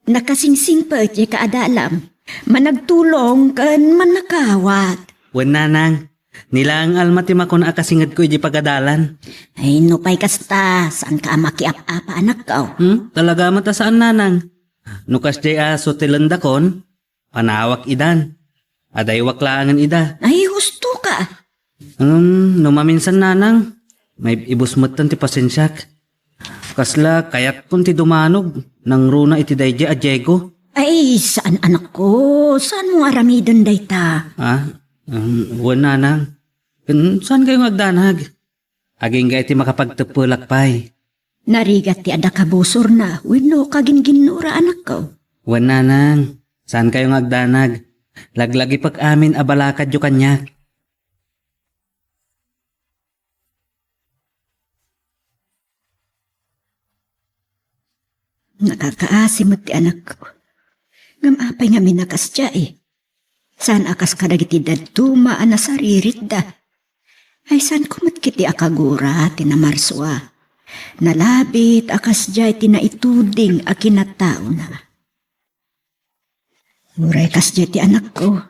Nakasingsingpet ti kaadalam, managtulong ken mannakawat. Wen, Nanang, ni laeng Alma ti makuna a kasingedko idiay pagadalan. Ay, nupay kasta, saanka a makiap-apa, anakko? Hmm? Talaga met a saan, Nanang. No kasdiay a sutilendakon, panawak idan. Adaywak laengen ida. Ay, husto ka. Ngem no maminsan, Nanang, maib-ibus metten ti pasensiak. Kasla kayatkon ti dumanog, nangruna iti daydiay a Diego. Ay, saan, anakko. Saanmo aramiden dayta? Ah, um, wen, Nanang. Ken saankayo nga agdanag? Agingga iti makapagteppelak pay. Narigat ti adda kabusorna wenno kaginginnora, anakko. Wen, Nanang, saankayo nga agdanag. Laglagipek amin a balakadyo kaniak. Nakakaasi met ti anakko. Ngem apay ngamin a kasdiay? Saan a kas kadagiti dadduma a nasariritda. Ay, saanko met ketdi a kagura ti namarsua. Nalabit a kasdiay ti naituding a kinataona. Uray kasdiay ti anakko,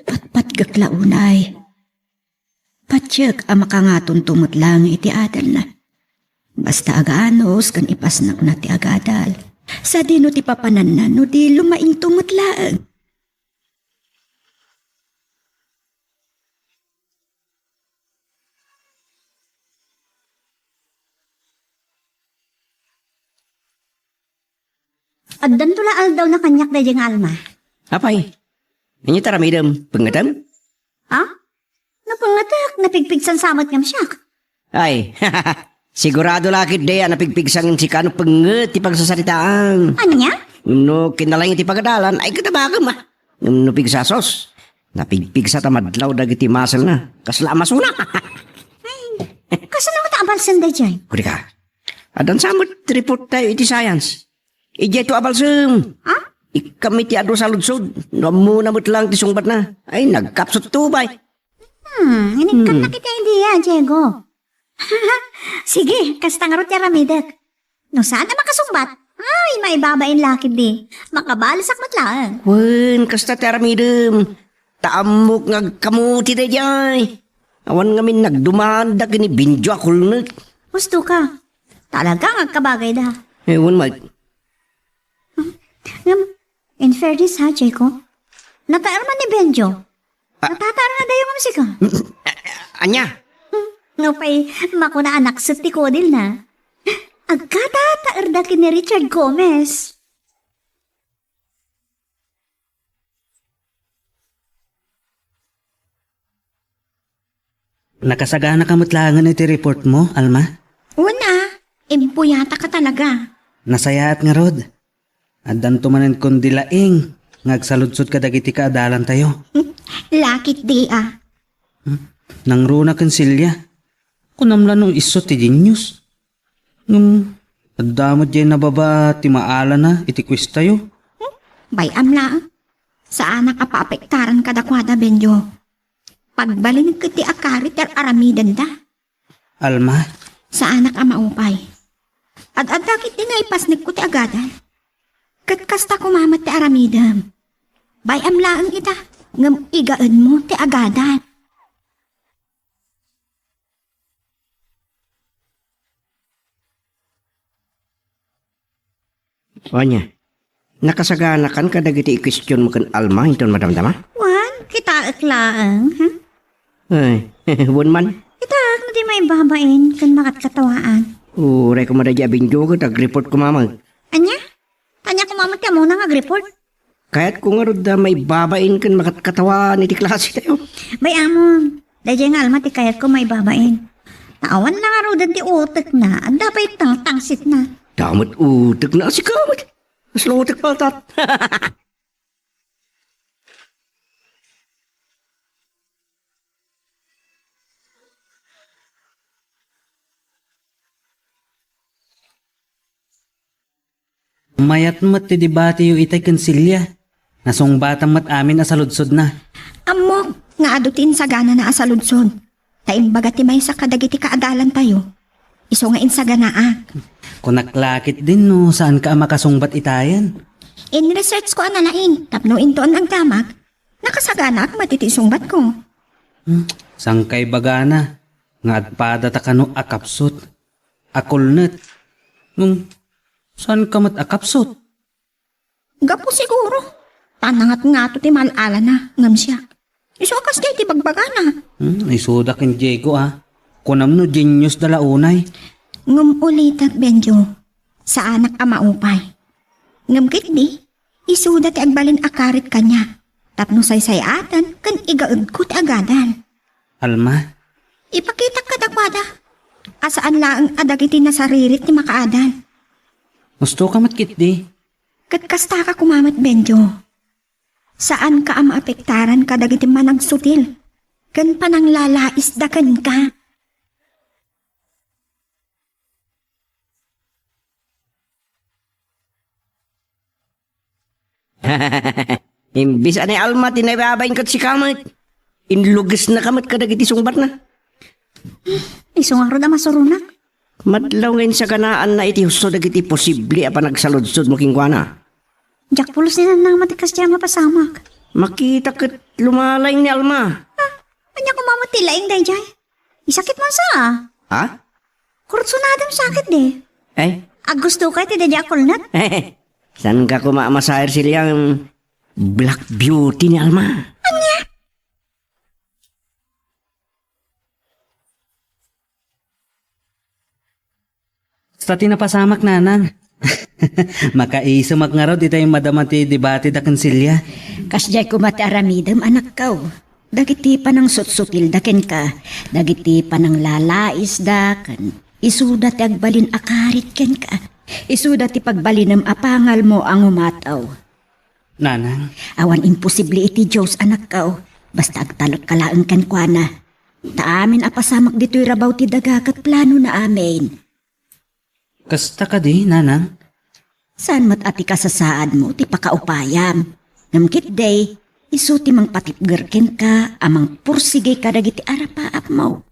patpatgek la unay. Patiek a makangatonto met laeng iti adalna. Basta aganos ken ipasnakna ti agadal. Sadino ti papananna no di lumaingto met laeng? Addanto la aldawna kaniak daydiay nga Alma. Apay, ania ti aramidem? Pengngetem? Ha? No pengngetek, napigpigsan sa met ngem siak. Ay, sigurado la ketdi a napigpigsa ngem sika no pengnget ti pagsasaritaam. Ania? Ngem no kinalaing ti pagadalan, ay, ket abagem, a. Ngem no pigsa, sus, napigpigsa ta madlaw dagiti muscle-na. Kasla a masuna. Ay, kasano met a abalsem daydiay? Kunika, addan sa met report tayo iti science. Idiay to abalsem. Ha? Ikkami ti adu saludsod. No ammona met laeng ti sungbatna. Ay, nagkapsut to, bay. Hmm, inikkan Hmm. na kita idea, Diego. Sige, kasta ngarud ti aramidek. No saan a makasungbat, ay, maibabain la ketdi. Makabalisak met laeng. Wen, kasta ti aramidem. Ta ammok nga agkamuti daydiay. Awan ngamin nagdumanda ken ni Benjo a kulnek. Husto ka. Talaga nga agkabagayda. Eh, wen met. Ngem, in fairness ha, Jeko, nataer man ni Benjo. Ah. Natataer nga dayo ngem sika. Ania? Hmm, nupay, makuna a nakset ti kudilna. Agkatataerda ken ni Richard Gomez. Nakasagana ka met laengen iti report mo, Alma? Wen a, impuyatak a talaga. Nasayaat ngarud. Addanto manen kundi laeng nga agsaludsod kadagiti kaadalantayo. Lakit di a. Hmm? Nangruna ken Celia. Kunam la no isu ti genius. Ngem, adda met diay nababa ti maalana iti quiztayo. Hmm? Bay-am laeng. Saanak a paapektaran kadakuada, Benjo. Pagbalinek ket ti akarit ti ar-aramidenda. Alma? Saanak a maupay. Ad-adda ket di naipasnekko ti agadal. Ket kasta koma met ti aramidem. Bay-am laeng ita, ngem igaenmo ti agadal. Ania, nakasaganakan kadagiti ikwestionmo ken Alma inton madamdama? Wen, kitaek laeng, ha? Ay, wen man. Kitaek no di maibabain ken makatkatawaan. Uray koma daydi a Benjo ket agreport koma met. Ania? Ania koma met ti ammona nga agreport? Kayatko ngarud a maibabain ken makatkatawaan iti klasetayo. Bay-amon, daydiay nga Alma ti kayatko maibabain. Ta awan la ngaruden ti utekna, adda pay tangtangsitna. Damet utekna a sika met. Kasla utek paltat. Mayat met ti debatiyo itay ken Celia. Nasungbatan met amin a saludsodna. Ammok nga adu ti insaganana a saludsod. Ta imbaga ti maysa kadagiti kaadalantayo. Isu nga insaganaak. Kunak la ketdin no saanka a makasungbat itayen. In-research ko a nalaing tapno inton agdamag, nakasaganaak met iti isungbatko. Hmm, saan kay bagana nga agpadata kano a kapsut, a kulnet? Ngem, saanka met a kapsut? Gapu siguro ta nangatngato ti mal-alana ngem siak. Isu a kasdiay ti bagbagana. Hmm, isuda ken Diego, a. Kunam no genius da la unay. Ngem ulitek, Benjo, saanak a maupay. Ngem ketdi, isuda ti agbalin a karit kaniak. Tapno saysay-aten ken igaedko ti agadal. Alma? Ipakitak kadakuada a saan laeng a dagiti nasaririt ti makaadal. Gustoka met ketdi. Ket kastaka koma met, Benjo. Saanka a maapektaran kadagiti managsutil ken pananglalaisda kenka. Imbes a ni Alma ti naibabain ket sika met, inlugesnaka met kadagiti sungbatna. Isu ngarud a masuronak. Madlaw nga insaganaanna iti husto dagiti posible a panagsaludsodmo kenkuana. Diak pulos ni Nanang met ti kasdiay a mapasamak. Makita ket lumalaing ni Alma. Ah, ania koma met ti laing daydiay? Isakit man sa. Ha? Kursunadem sakit di. Ay? Aggustoka iti daydiay a kulnet? Saanka koma a masair, Celia, nga black beauty ni Alma. Ania? Kasta ti napasamak, Nanang. Makaisumak ngarud itay madama ti debate da ken Celia. Kasdiay koma ti aramidem, anakko. Dagiti panangsutsutilda kenka, dagiti pananglalaisda, ken isuda ti agbalin a karit kenka. Isuda ti pagbalinem a pangalmo a ngumatew. Nanang. Awan imposible iti Dios, anakko. Basta agtalekka laeng kenkuana. Ta amin a pasamak ditoy rabaw ti daga ket planona amin. Kasta kadi, Nanang? Saan met a ti kasasaadmo ti pakaupayam. Ngem ketdi, isu ti mangpatipger kenka a mangpursigi kadagiti arapaapmo.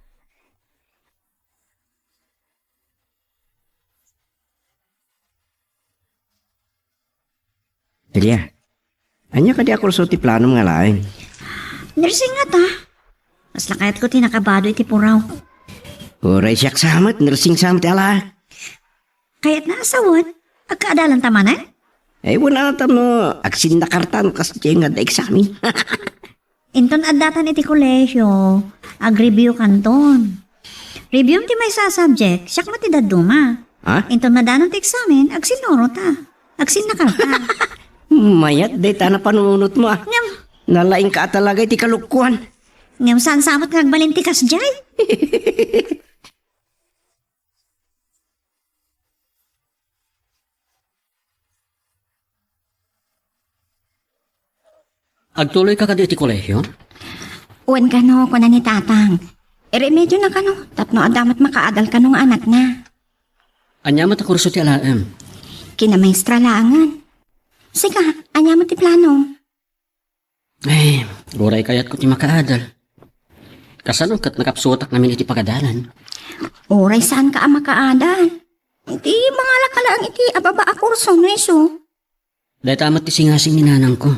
Celia, ania kadi a kurso ti planom nga alaen? Nursing ngata. Kasla kayatko ti nakabado iti puraw. Uray siak sa met, nursing sa met ti alaek. Kayatna a sawen, agkaadalanta manen? Ay, wen, tapno agsinnakarta no kasdiay nga adda eksamen. Inton addatan iti kolehio, ag-review kanton. Review ti maysa a subject, siak met ti dadduma. Ha? Inton madanon ti eksamen, agsinnurota. Agsinnakarta. Mayat dayta napanunotmo, ah. Ngem, nalaingka a talaga iti kalokoan. Ngem saan sa met nga agbalin ti kasdiay? Agtuloyka kadi iti kolehio? Wen kano, kuna ni Tatang. Iremedyona kano, tapno adda met makaadal kano nga anakna. Ania met a kurso ti alaem? Kinamaestra laengen. Sika, ania met ti planom? Eh, uray kayatko ti makaadal. Kasano ket nakapsutak ngamin iti pagadalan? Uray saanka a makaadal. Ti mangalaka laeng iti ababa a kurso no isu. Dayta met ti singasing ni nanangko.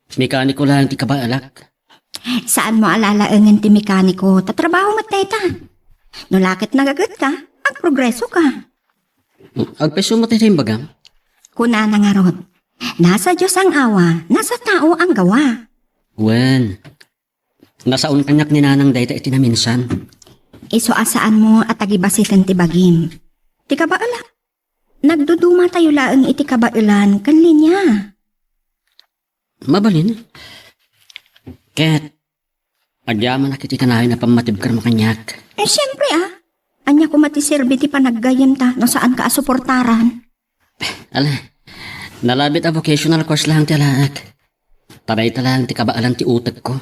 Mekaniko laeng ti kabaelak. Saanmo a lalaengen ti mekaniko, ta trabaho met dayta. No la ket nagagetka, agprogresoka. Agpayso met ti imbagam? Kunana ngarud, "Nasa Dios ang awa, nasa tao ang gawa." Wen, nasaon kaniak ni nanang dayta iti naminsan. Isu a saanmo a tagibasiten ti bagim. Ti kabaelak. Nagdudumatayo laeng iti kabaelan ken linia. Mabalin. Ket agyamanak iti kanayon a pammatibkermo kaniak. Eh, siempre, ah. Ania koma ti serbi ti panaggayyemta no saanka a suportaran? Ala, nalabit a vocational course laeng ti alaek. Panayta laeng ti kabaelan ti utekko.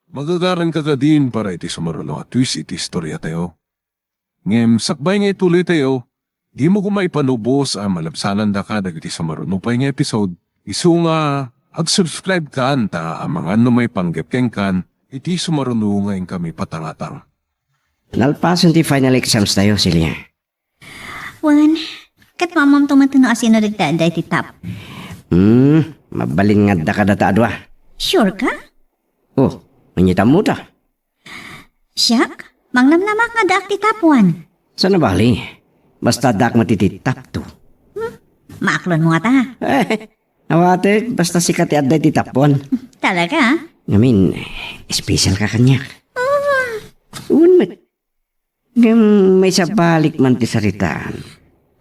Magagaranka kadin para iti sumaruno a twist iti istoriatayo. Ngem sakbay nga ituloytayo, dimo koma ipanubos a malabsanandaka dagiti sumaruno pay nga episode, isu nga ag-subscribe kan ta amangan no maipanggep kenkan iti sumaruno nga inkami patangatang. Nalpasen ti final exams tayo, Celia. Wen, ket maammoam to met no asino dagiti adda iti top. Hmm, mabalin nga adda kadata a dua. Sure ka? Oh, ania ti ammota? Siak, mangnamnamak nga addaak ti top one. Saan a bali? Basta addaak met iti top two. Hmm, maaklonmo ngata. Eh, awatek, basta sika ti adda iti top one. Talaga? I mean, special ka kaniak. Ah. Wen met. Ngem maysa balik man ti saritaan.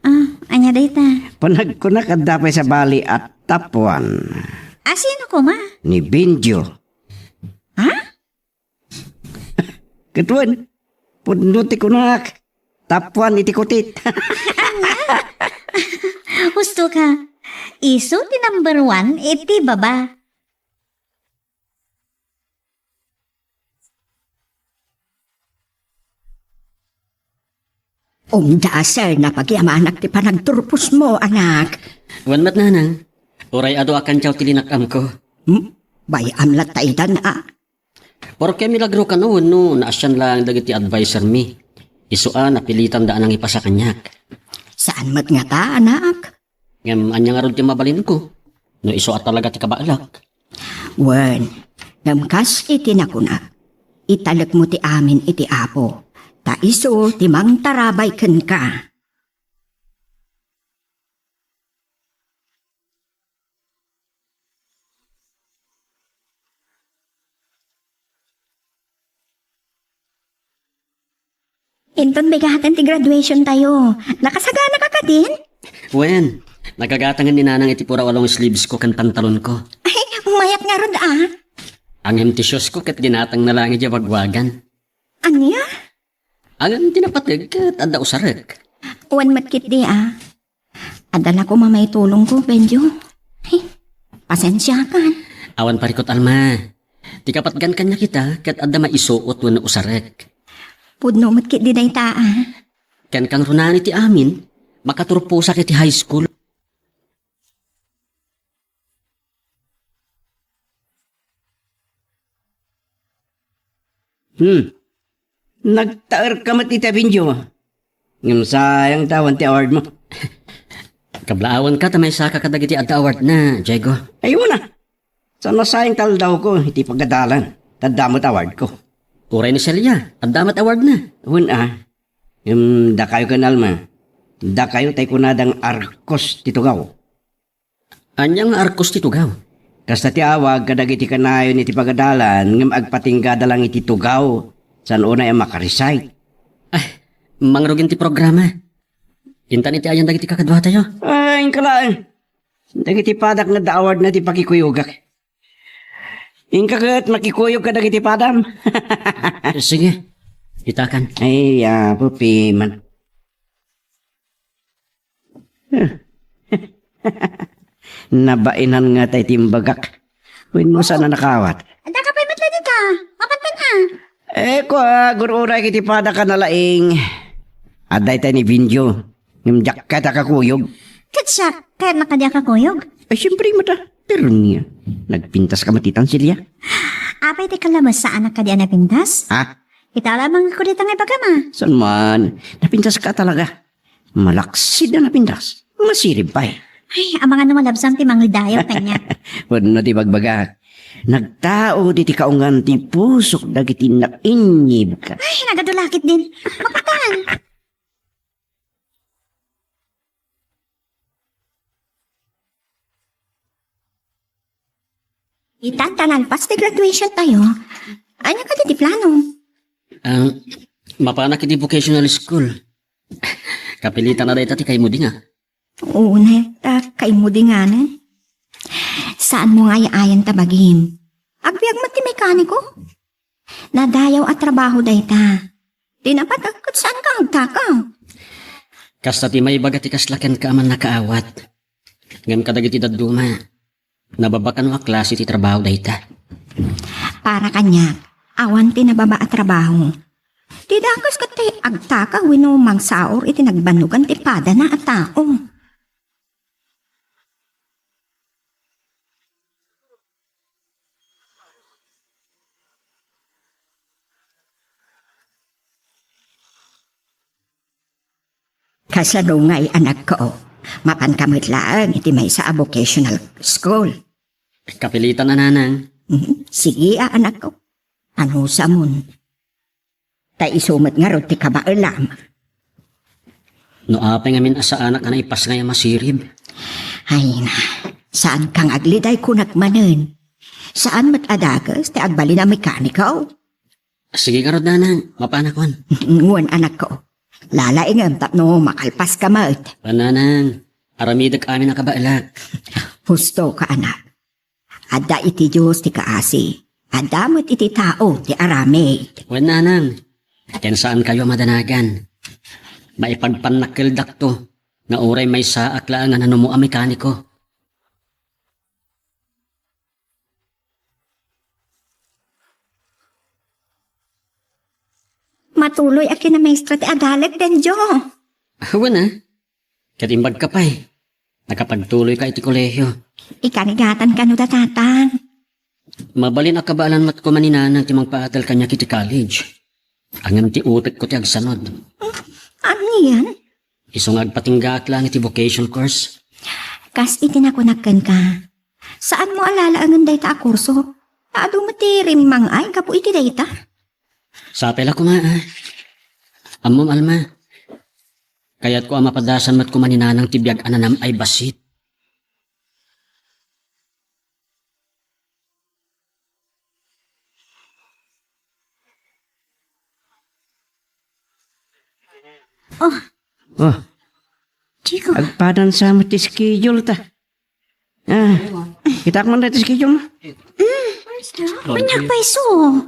Ah, ania dayta? Panagkunak adda pay sabali a top one. A sino koma? Ni Benjo. Ha? Ket wen, pudno ti kunak, top one iti kutit. Ania? Husto ka. Isu ti number one iti baba. Umdaser na pagyamanak ti panagturposmo, anak. Wen met, nanang. Uray adu a kantiaw ti linak-amko. Hmm? Bay-am latta idan, a? Porke milagro kano wenno naasian laeng dagiti advisermi. Isu a napilitanda a nangipasa kaniak. Saan met ngata, anak? Ngem ania ngarud ti mabalinko no isu a talaga ti kabaelak? Wen, ngem kas iti nakunak, italekmo ti amin iti Apo, ta isu ti mangtarabay kenka. Inton bigaten ti graduation tayo. Nakasagana ka kadin? Wen, nagagatangen ni nanang iti puraw a long sleeves ko ken pantalon ko. Ay, mayat ngarud, ah. Ngem ti shoes ko ket ginatangna laeng idiay bagwagan. Ania? Ngem ti napateg ket adda usarek. Wen met ketdi, ah. Adda la koma maitulongko, Benjo. Ay, pasensiakan. Awan parikut, Alma. Ti kapatgan kaniak ita ket adda maisuot wenno usarek. Pudno met ketdi dayta, ah. Ken kangrunaan iti amin, makaturposak iti high school. Hmm. Nagtaerka met iti abindio. Ngem sayang ta awan ti award mo. Kablaawanka ta maysaka kadagiti adda award na, Diego. Ay, wen a. Saan a sayang ti aldawko iti pagadalan. Ta adda met award ko. Uray ni Celia, adda met awardna. Wen a. Ngem dakayo ken Alma. Dakayo tay kunada nga arkos ti tugaw. Ania nga arkos ti tugaw? Kasta ti awag kadagiti kanayon iti pagadalan ngem agpatinggada lang iti tugaw. Saan unay a makarecite. Ay, mangrugi ti programa. Intan iti ayan dagiti kakaduatayo. Ay, inka laeng. Dagiti padak nga adda awardna ti pakikuyogak. Inka ket makikuyog kadagiti padam. Sige. Itakan. Ay, Apo Piman. Nabainan nga tay timbagak. Wenno saan a nakawat? Adda ka pay met la dita. Mapantan a. Eh, kua, gur-uray iti padak a nalaing. Adda itay ni Benjo. Ngem diak kayat a kakuyog. Ket siak, kayatna kadi a kakuyog? Ay, siempre, mata. Pero niya, nagpintas ka matitan, Celia? Apay ti kalabas, saanak kadi a napintas? Ha? Ita lamang ko dita nga ibagam a. Saan man? Napintas ka talaga. Malaksid a napintas. Masirib pay. Ay, amangan no malabsam ti mangidayaw kaniak. Wenno ti bagbagak. Nagtao diti kaungan ti pusok dagiti nainyibka. Ay, nagadulakit din. Mapantan. Ita, ta nalpas ti graduation tayo. Ania kadi ti plano? Ah, mapanak iti vocational school. Kapilitan na dayta ti kaimudinga. Unay, ta kaimudinganen. Saan mo nga ay-ayan ta bagim? Agbiag met ti mekaniko? Nadayaw a trabaho dayta. Ti napatak ket saan ka agtakaw? Kasta ti maibaga ti kasla kenka a mannakaawat. Ngem kadagiti dadduma, nababa kano a klase ti trabaho dayta. Para kaniak, awan ti nababa a trabaho. Ti dakes ket ti agtakaw wenno mangsaor iti nagbannogan ti padana a tao. Kasano ngay, anakko? Mapanka met laeng iti maysa a vocational school. Kapilitan a, nanang. Mhm. Sige a, anakko. Anusamon. Ta isu met ngarud ti kabaelam. No apay ngamin a saanak a naipasngay a masirib? Ay na, saan kang agliday kunak manen. Saan met a dakes ti agbalin a mekaniko? Sige ngarud, nanang, mapanakon. Ngem anakko, lalaingem tapno makalpas ka met. Wen, nanang, aramidek amin a kabaelak. Husto ka, anak. Adda iti Dios ti kaasi. Adda met iti tao ti aramid. Wen, nanang, ken saan kayo a madanagan. Maipagpannakkeldakto nga uray maysaak laeng a nanumo a mekaniko. Matuloy a kinamaestra ti adalek, Benjo. Wen a. Ket imbag ka pay. Nakapagtuloy ka iti kolehio. Ikarigatan kano da tatang. Mabalin a kabaelan met koma ni nanang ti mangpaadal kaniak iti college. Ngem ti utekko ti agsanud. Anian? Isu nga agpatinggaak laeng iti vocation course. Kas iti nakunak kenka, saan mo a lalaengen dayta a kurso? Ta adu met ti rimmang-ay gapu iti dayta. Sapay la koma, a. Ammom, Alma. Kayatko a mapadasan met koma ni nanang ti biag a nanam-ay bassit. Oh. Oh. Chico. Agpadan sa met ti schedule ta. Ah, kitaak man dayta ti schedule mo. Mm. Ania pay isu?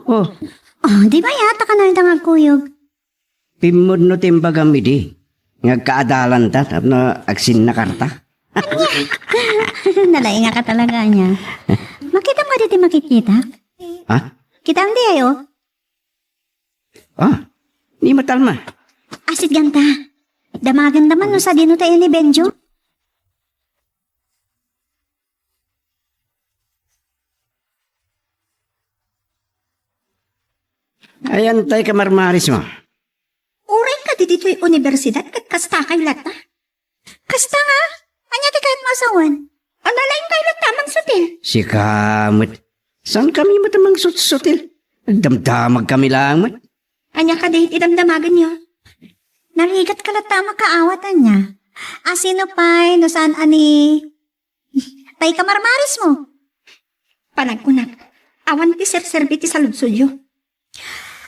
Oh. Oh, di ba yata ka na nga agkuyog? Pimmudno ti imbagam idi nga agkaadalanta tapno agsinnakarta. Nalaingaka talaga ania. Makitam kadi ti makitkitak? Ha? Kitaem diay, oh. Ah, ni Matalma. Asit ganta. Damagenda man no sadino tayo ni Benjo. Ayan tay kamarmaris mo. Uray kadi ditoy universidad ket kasta kayo latta. Kasta nga? Ania ti kayat mo a sawen? Nalaing kayo latta a mangsutil. Sika met. Saan kami met a mangsutsutil? Nagdamdamagkami laeng met. Ania kadi ti damdamagenyo? Narigatka latta a makaawat, ania? A sino pay no saan a ni tay kamarmarismo? Panagkunak, awan ti serserbi ti saludsodyo.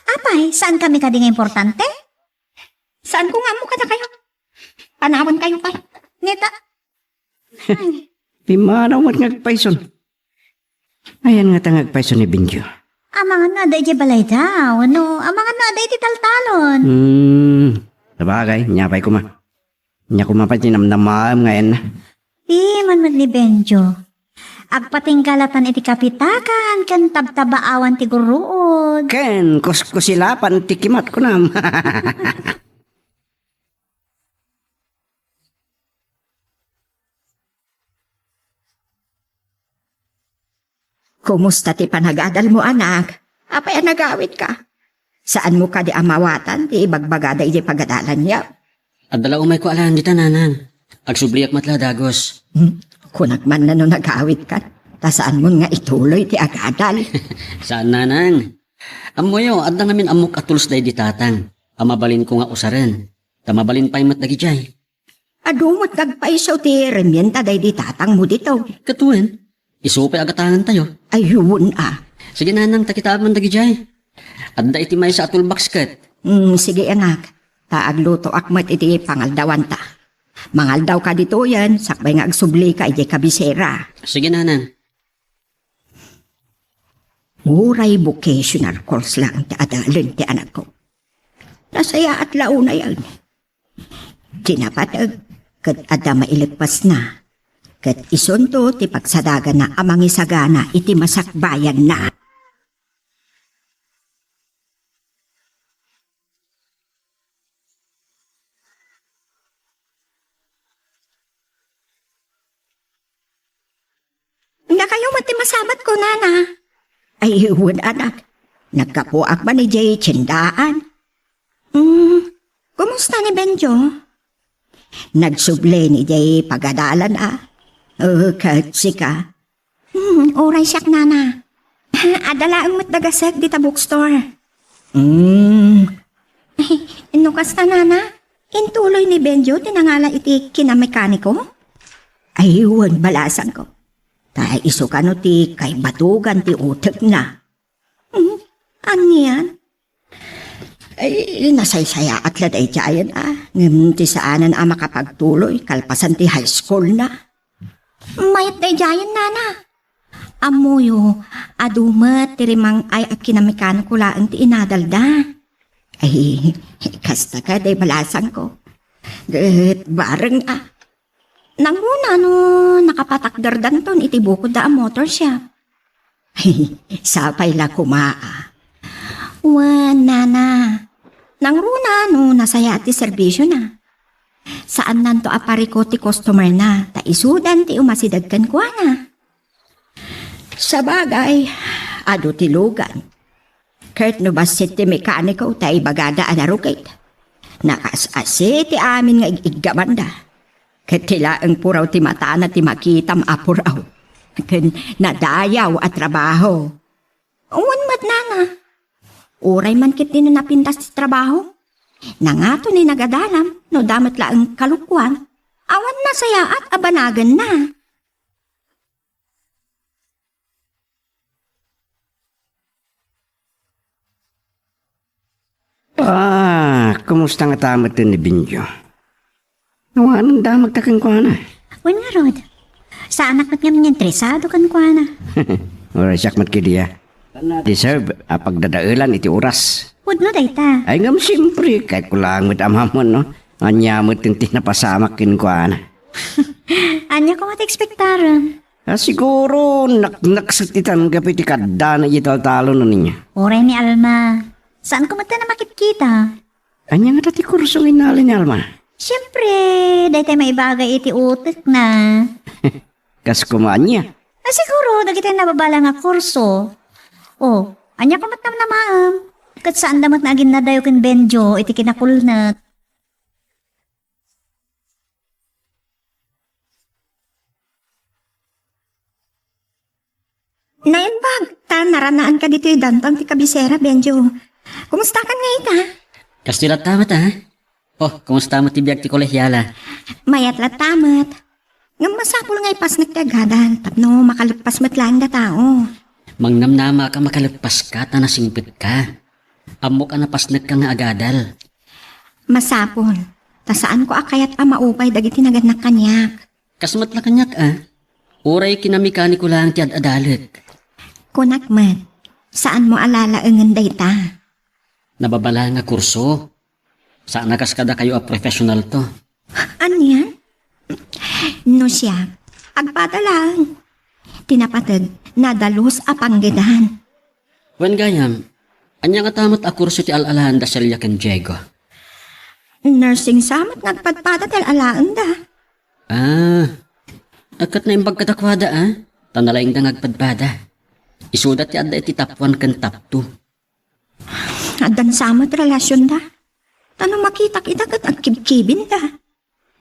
Apay, saankami kadi nga importante? Saanko nga ammo kadakayo. Panawankayo pay. Ngeta. Ay. Pimmanaw met nga agpayson. Ayan ngata nga agpayson ni Benjo. Amangan no adda idiay balayda, wenno amangan no adda iti taltalon. Hmm, sabagay, nia pay koma. Nia koma pay ti namnamaem nga ayanna. Piman met ni Benjo. Agpatinggalatan iti kapitakan ken tabtabaawan ti gurruod. Ken kuskusilapan ti kimat kunam. Kumusta ti panagadalmo, anak? Apay a nagawidka? Saanmo kadi a mawatan ti ibagbagada idiay pagadalanyo? Adda la umayko alaen dita, nanang. Agsubliak met la dagus. Hmm? Kunak man no nagawidkan, ta saanmon nga ituloy ti agadal. Saan, nanang. Ammoyo, adda ngamin ammok a tools daydi tatang a mabalinko nga usaren. Ta mabalin pay met dagidiay. Adu met nagpayso ti remienda daydi tatangmo dito. Ket wen, isu pay a gatangantayo. Ay, wen a. Sige, nanang, ta kitaem man dagidiay. Adda iti maysa a toolbox ket. Hmm, sige, anak. Ta aglutoak met iti pangaldawanta. Mangaldawka ditoyen, sakbay nga agsublika idiay kabisera. Sige, nanang. Uray vocational course laeng ti adalen ti anakko. Nasayaat la unayen. Kinapateg ket adda maileppesna. Ket isunto ti pagsadagana a mangisagana iti masakbayanna. Dakayo met ti masamatko, nana. Ay, wen, anak. Naggapuak man idiay tiendaan. Hmm, kumusta ni Benjo? Nagsubli ni idiay pagadalan a. Oh, ket sika? Hmm, uray siak, nana. Adda laeng met dagasek dita bookstore. Hmm. No kasta, nana, intuloy ni Benjo ti nangala iti kinamekaniko? Ay, wen, balasangko. Ta isu kano ti kaibatugan ti utekna. Hmm, anian? Ay, nasaysayaat la daydiayen, ah. Ngem ti saanen a makapagtuloy kalpasan ti high school na. Mayat daydiayen, nana. Ammoyo, adu met ti rimang-ay a kinamekano ko laeng ti inadalda. Ay, kasta kadi balasangko. Ket bareng, ah. Nangruna no nakapatakderdanton iti bukodda a motor shop. Sapay la koma a. Wen, nana. Nangruna no nasayaat ti serbisyona. Saannanto a parikut ti customer na, ta isudan ti umasideg kenkuana. Sabagay, adu ti lugan. Ket no bassit ti mekaniko ta ibagada a narugit. Nakas-asi ti amin nga ig-iggamanda. Ket ti laeng puraw ti matana ti makitam a puraw. Ken nadayaw a trabaho. Wen met, nana. Uray man ket dina napintas ti trabaho. Nangato ni nagadalam no da met laeng kalukuan. Awan nasayaat a banagenna. Ah, kumusta ngata met ni Benjo? Awan damagta kenkuana. Wen ngarud. Saanak met ngamin nga interesado kenkuana. Uray siak met kadi a. Deserve a pagdadaelan iti oras. Pudno dayta. Ay ngem, siyempre, kayatko laeng met a maammuan, no? Ania met ti napasamak kenkuana. Ania koma ti ekspektarem? Ah, siguro, naknakset itan gapu iti kaddana iti taltalon, ania. Uray ni Alma. Saanko met a makitkita? Ania ngata ti kurso nga innala ni Alma? Siempre, daytay maibagay iti utekna. Kas koma ania? Ah, siguro, dagiti nababala nga kurso. Oh, ania koma ti namnamaem? Ket saanda met nga aginnadayo ken Benjo iti kinakulnek. Naimbag, ta Ranaanka ditoy downtown ti kabisera, Benjo. Kumustakan nga ita? Kastoy latta met, a? Oh, kumusta met ti biag ti kolehiala? Mayat latta met. Ngem masapul nga ipasnek ti agadal tapno makalpas met laeng datao. Mangnamnama ka makalpas ka ta nasingpet ka. Ammok a napasnek ka nga agadal. Masapul, ta saanko a kayat a maupay dagiti nagannak kaniak. Kas met la kaniak, a? Uray kinamekaniko laeng ti ad-adalek. Kunak met, saanmo a lalaengen dayta. Nababalaeng a kurso. Saan a kas kadakayo a professional to. Anian? No siak, agpada laeng. Ti napateg, nadalus a panggedan. Wen gayam, ania ngata met a kurso ti al-alaen da Celia ken Diego? Nursing sa met nga agpadpada ti al-alaenda. Ah, ket naimbag kadakuada, a? Ta nalaingda nga agpadpada. Isuda ti adda iti top one ken top two. Addan sa met relasionda. Ta no makitak ida ket agkibkibinda.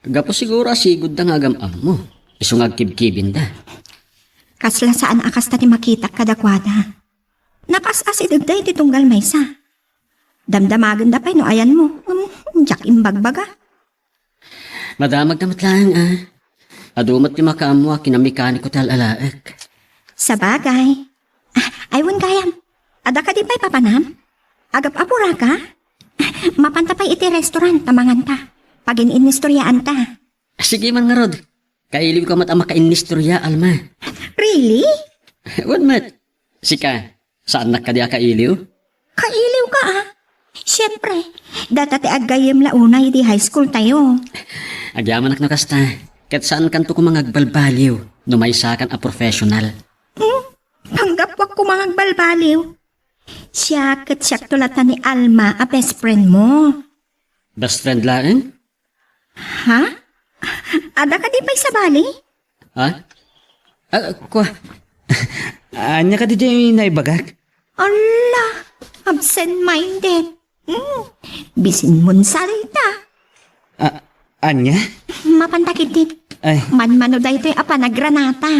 Gapu siguro a sigudda nga agam-ammo. Isu nga agkibkibinda. Kasla saan a kasta ti makitak kadakuada. Nakas-asidegda iti tunggal maysa. Damdamagenda pay no ayanmo. Ngem, diak imbagbaga. Madamagda met laeng, a. Adu met ti makaammo a kinamekaniko ti al-alaek. Sabagay. Ah, ay, wen gayam. Adda kadi pay papanam? Agap-apuraka? Ah, mapanta pay iti restaurant ta manganta. Pagin-inistoryaanta. Sige man ngarud. Kailiwka met a makainnistorya, Alma. Really? Wen met. Sika, saannak kadi a kailiw? Kailiwka, a. Siempre, data ti aggayyem la unay idi high school tayo. Agyamanak no kasta, ket saankanto koma nga agbalbaliw no maysakan a professional. Hmm? Panggapuak koma nga agbalbaliw. Siak ket siakto latta ni Alma a best friend mo. Best friend laeng? Ha? Adda kadi pay sabali? Ha? Ah, kua. Ania kadi diay naibagak? Ala, absent-minded. Hmm, bisin mo salita. Ah, ania? Mapanta ketdi. Ay. Manmano daytoy a panagranata.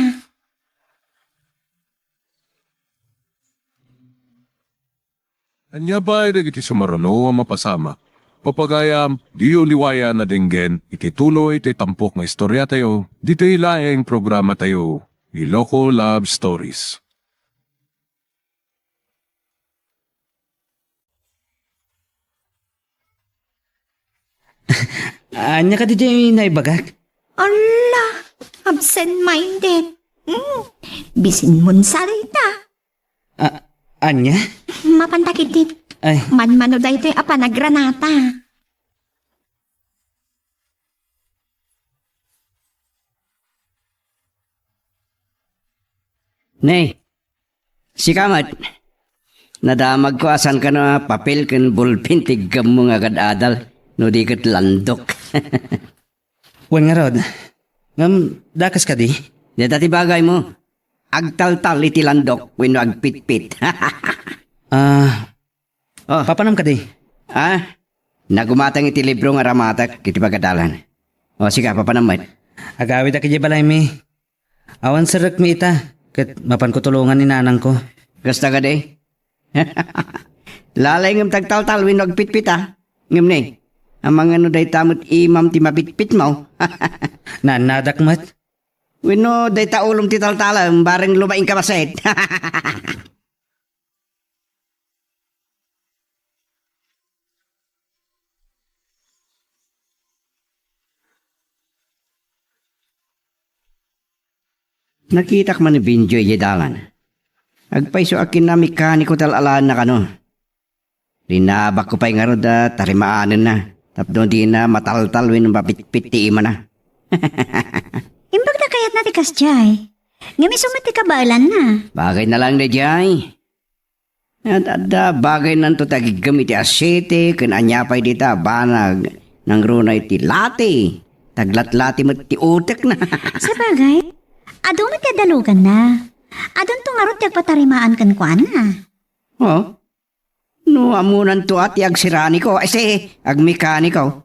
Ania pay dagiti sumaruno a mapasamak? Papagayam, diyo liwayan a denggen iti tuloy ti tampok nga istoriatayo, ditoy laeng programatayo, Iloko Love Stories. Ania kadi diay naibagak? Ala, absent-minded. Hmm, bisin mo salita. Ah, ania? Mapanta ketdi. Ay. Manmano daytoy a panagranata. Ne, sika met. Nadamagko a saan kano a papel ken bulpen ti iggammo nga agad-adal, no di ket landok. Wen ngarud, ngem dakes kadi? Dayta ti bagaymo. Agtaltal iti landok wenno agpitpit. Ah, Oh. Papanam kadi? Ah, nagumatang iti libro nga aramatek iti pagadalan. O, sika, papanam met. Agawidak idiay balaymi. Awan serrekmi ita, ket mapanko tulongan ni nanangko. Kasta kadi? Lalay ngem ti agtaltal wenno agpitpit, a. Ngem ne, amangan no dayta met imam ti mapitpitmo. Naannadak met. Wenno dayta ulom ti taltalem, bareng lumaing ka bassit. Nakitak man ni Benjo idiay dalan. Agpayso a kinamekaniko ti al-alaenna kano. Linabakko pay ngarud a tarimaanenna tapno dina mataltal wenno mapitpit ti imana. Imbag ta kayatna ti kasdiay. Ngem isu met ti kabaelanna. Bagayna laeng daydiay. At adda bagaynanto ti agiggem iti asete ken ania pay dita a banag, nangruna iti lati, taglatlati met ti utekna. Sabagay, adu met ti adaluganna. Adunto ngarud ti agpatarimaan kenkuana. Oh, no ammonanto a ti agsiraniko, ay, si agmekaniko.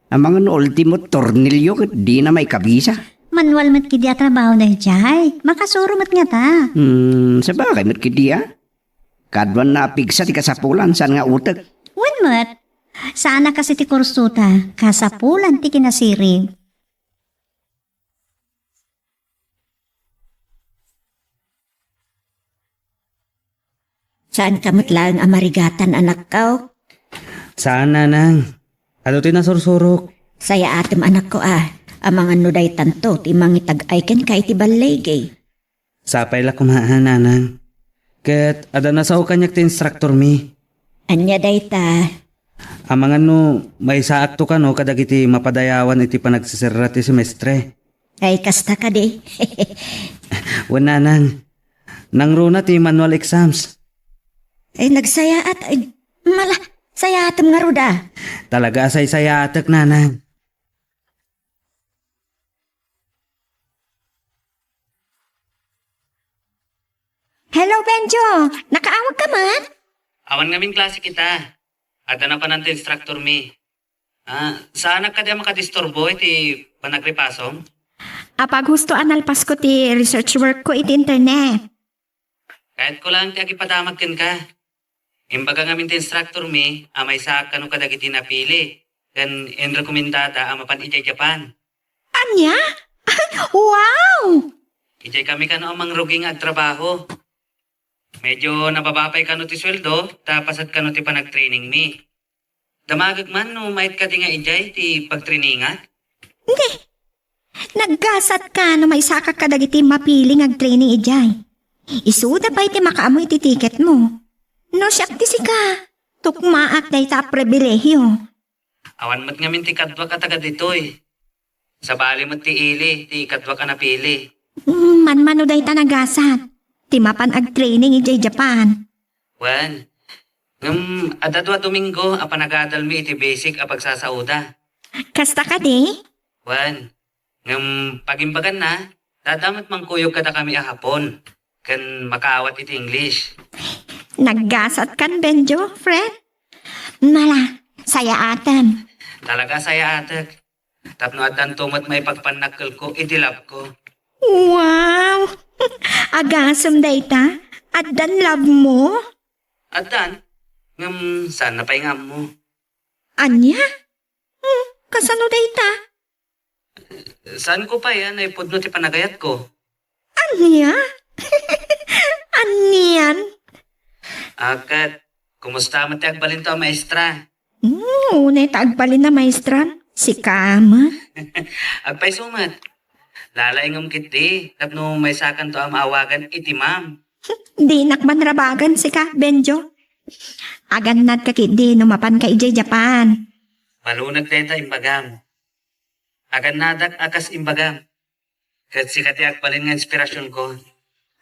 Amangan no ultimo tornilyo ket dina maikabisa. Manual met kidi a trabaho daydiay. Makasuro met ngata. Hmm, sabagay met kidi, a. Kaduan a pigsa ti kasapulan, saan nga utek. Wen met, saan a kas iti kursota, kasapulan ti kinasirib. Saanka met laeng a marigatan, anakko? Saan, nanang. Adu ti nasursurok. Sayaatem, anakko, a. Amangan no daytanto ti mangitag-ay kenka iti balligi. Sapay la koma, nanang. Ket adda nasao kaniak ti instructor mi. Ania dayta? Amangan no maisaakto kano kadagiti mapadayawan iti panagseserra ti semestre. Ay, kasta kadi. Wen, nanang. Nangruna ti manual exams. Ay, nagsayaat. Ay, mala, sayaatem ngarud a. Talaga a saysayaatek, nanang. Hello, Benjo! Nakaawag ka man? Awan ngamin klase kita. Adda napanan ti instructor mi. Ah, saanak kadi a makadisturbo iti panagripasom? Apag husto a nalpasko ti research work ko iti internet. Kayatko laeng ti agipadamag kenka. Imbaga ngamin ti instructor mi a maysaak kano kadagiti napili ken inrekomendada a mapan idiay Japan. Ania? Wow! Idiay kami kano a mangrugi nga agtrabaho. Medyo nababa pay kano ti sueldo, ta paset kano ti panagtraining mi. Damagek man no mait kadi nga idiay ti pagtrainingak? Hindi. Naggasat ka no maisakak kadagiti mapili nga agtraining idiay. Isuda pay ti makaammo iti ticket mo. No siak ti sika, tukmaak dayta a pribilehiyo. Awan met ngamin ti kaduak a taga ditoy. Sabali met ti ili ti kaduak a napili. Mm, manmano dayta nagasat. Ti mapan agtraining idiay Japan. Wen, ngem adda dua Domingo a panagadalmi iti basic a pagsasauda. Kasta kadi? Wen, ngem pagimbaganna, dada met mangkuyog kadakami a Hapon ken makaawat iti English. Naggasat kan Benjo, friend? Mala, sayaatem. Talaga sayaatek. Tapno addanto met maipagpannakkelko iti love ko. Wow! Agasem dayta? Addan love mo? Addan. Ngem saan na pay nga ammo. Ania? Hmm, kasano dayta? Saan ko pay a naipudno ti panagayatko? Ania? Anian? Ah, ket, kumusta met ti agbalinto a maestra? Hmm, unay ta agbalin a maestra, sika met. Agpayso met. Lalaingem ketdi, tapno maysakanto a maawagan iti ma'am. Dinak man rabagan sika, Benjo. Agannadka ketdi no mapanka idiay Japan. Malunak dayta imbagam. Agannadak a kas imbagam. Ket sika ti agbalin nga inspirasionko.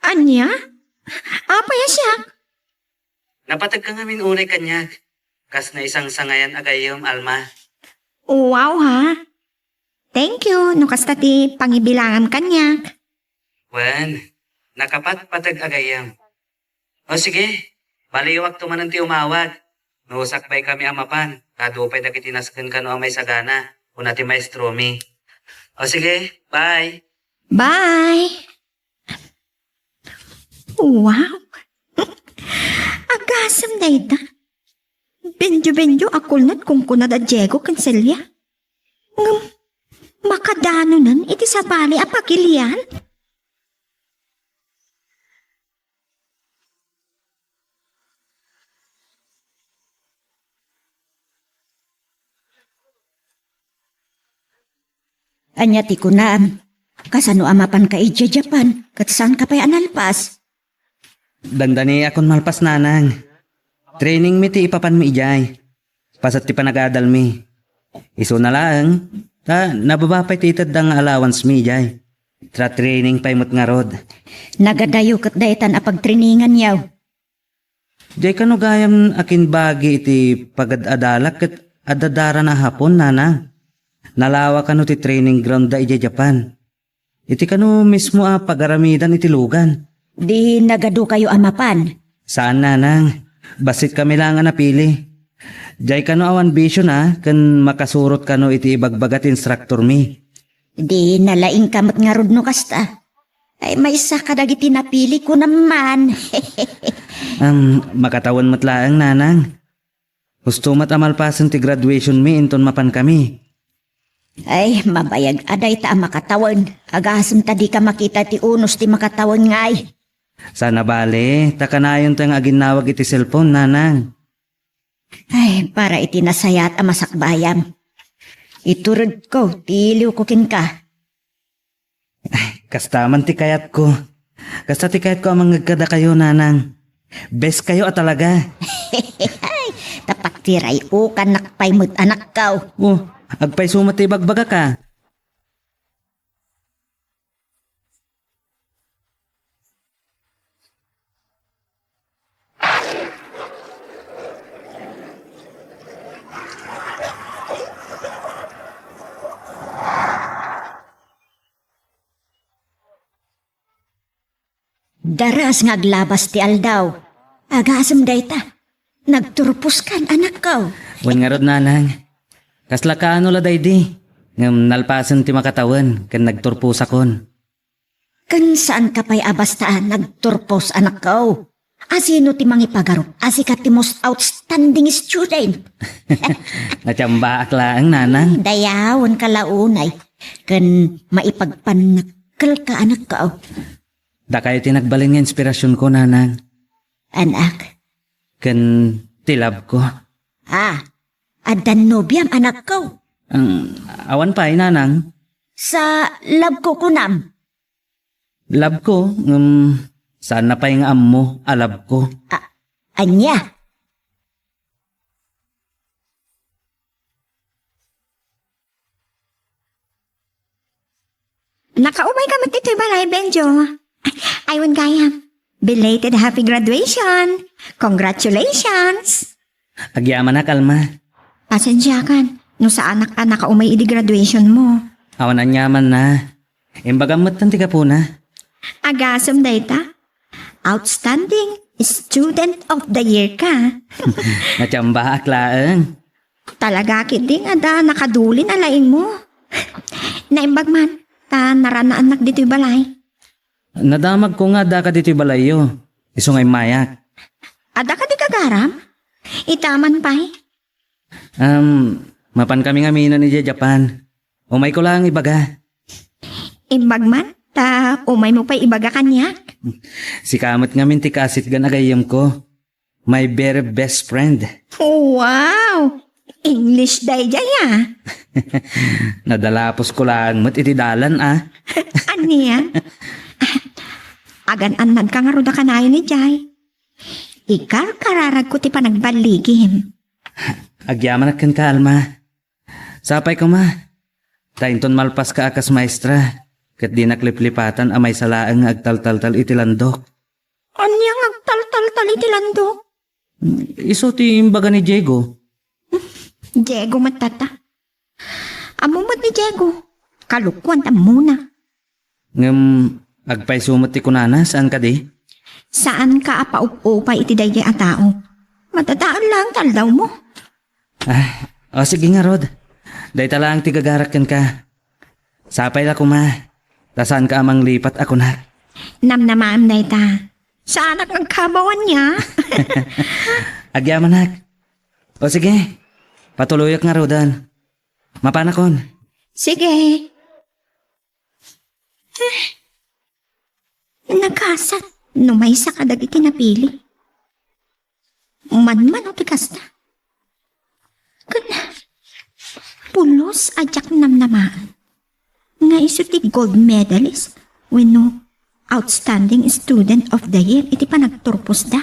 Ania? Apay a siak? Napategka ngamin unay kaniak. Kas naisangsangayan a gayyem, Alma. Wow, ha? Thank you, no kasta ti pangibilangam kaniak. Wen, nakapatpateg a gayyem. O sige, baliwakto manen ti umawag. No sakbay kami a mapan, kadu pay dagiti nasken kano a maisagana, kuna ti maestromi. O sige, bye. Bye. Wow. Agasem dayta. Benjo-benjo a kulnot kunkuna da Diego ken Celia. Ngem makadanonen iti sabali a pagilian? Ania ti kunam? Kasano a mapanka idiay Japan ket saanka pay a nalpas? Dandaniakon malpas, nanang. Training mi ti ipapanmi idiay. Paset ti panagadalmi. Isuna laeng, ta nababa pay ti itedda nga allowance mi idiay. Tra-training pay met ngarud. Nagadayo ket daytan a pagtraininganyo. Diay kano gayam akimbagi iti pagad-adalak ket adda daran a Hapon, nanang. Nalawa kano ti training ground da idiay Japan. Iti kano mismo a pagaramidan iti lugan. Di nagadukayo a mapan? Saan, nanang. Bassit kami laeng a napili. Diay kano awan bisio na ken makasurot kano iti ibagbaga ti instructor mi. Di nalaingka met ngarud no kasta. Ay, maysa kadagiti napili ko naman. Am, makatawen met laeng, nanang. Husto met a malpasen ti graduation mi inton mapankami. Ay, mabayag a dayta a makatawen. Agasem ta dika makita ti unos ti makatawen ngay. Saan a bale, ta kanayonto nga aginnawag iti cellphone, nanang. Ay, para iti nasayaat a masakbayam. Ituredko ti iliwko kenka. Ay, kasta man ti kayatko. Kasta ti kayatko a mangngeg kadakayo, nanang. Best kayo a talaga. Ay, ta patiray-okannak pay met, anakko. Oh, agpayso met ti ibagbagak a. Daras nga aglabas ti aldaw. Agasem dayta. Nagturposkan, anakko. Wen ngarud, nanang. Kasla kaano la daydi. Ngem nalpasen ti makatawen ken nagturposakon. Ken saanka pay a basta a nagturpos, anakko. Asino ti mangipagarup a sika ti most outstanding student? Natiambaak laeng, nanang. Dayawenka la unay. Ken maipagpannakkelka, anakko. Dakayo ti nagbalin nga inspirasionko, nanang. Anak. Ken ti love ko. Ah, addan nobiam, anakko? Ang, awan pay, nanang. Sa love ko, kunam? Love ko, ngem saanna pay nga ammo a love ko. A-, ania? Nakaumayka met ditoy balay, Benjo. Ay, wen gayam. Belated happy graduation. Congratulations. Agyamanak, Alma. Pasensiakan no saanak a nakaumay idi graduation mo. Awan aniamanna. Imbagam metten ti gapuna. Agasem dayta. Outstanding Student of the Year ka. Natiambaak laeng. Talaga ketdi nga adda nakadulin a laingmo. Naimbag man, ta naranaannak ditoy balay. Nadamagko nga addaka ditoy balayyo. Isu nga immayak. Adda kadi gagaram? Ita man pay. Am, mapankami ngamin idiay Japan. Umayko laeng ibaga. Imbag man, ta umaymo pay ibaga kaniak. Sika met ngamin ti kaasitgan a gayyemko. My very best friend. Wow! English daydiay, ah. Nadalaposko laeng met iti dalan, ah. Ania? Agan-annadka ngarud a kanayon idiay. Ikarkararagko ti panagballigim. Agyamanak kenka, Alma. Sapay koma, ta inton malpaska a kas maestra, ket dinak liplipatan a maysa laeng nga agtaltaltal iti landok. Ania nga agtaltaltal iti landok? Isu ti imbaga ni Diego. Diego met, tata. Ammom met ni Diego. Kalokuan ti ammona. Ngem agpayso met ti kunana, saan kadi? Saanka a paupupay iti daydiay a tao. Madadael laeng ti aldawmo. Ah, o, sige ngarud. Dayta laeng ti gagarak kenka. Sapay la koma, ta saanka a manglipat a kunak. Namnamaem dayta. Saanak nga agkabaw ania? Agyamanak. O sige, patuloyak ngaruden. Mapanakon. Sige. Eh, nagasat no maysa kadagiti napili. Manmano ti kasta. Ken pulos a diak namnamaen nga isu ti gold medalist wenno outstanding student of the year iti panagturposda.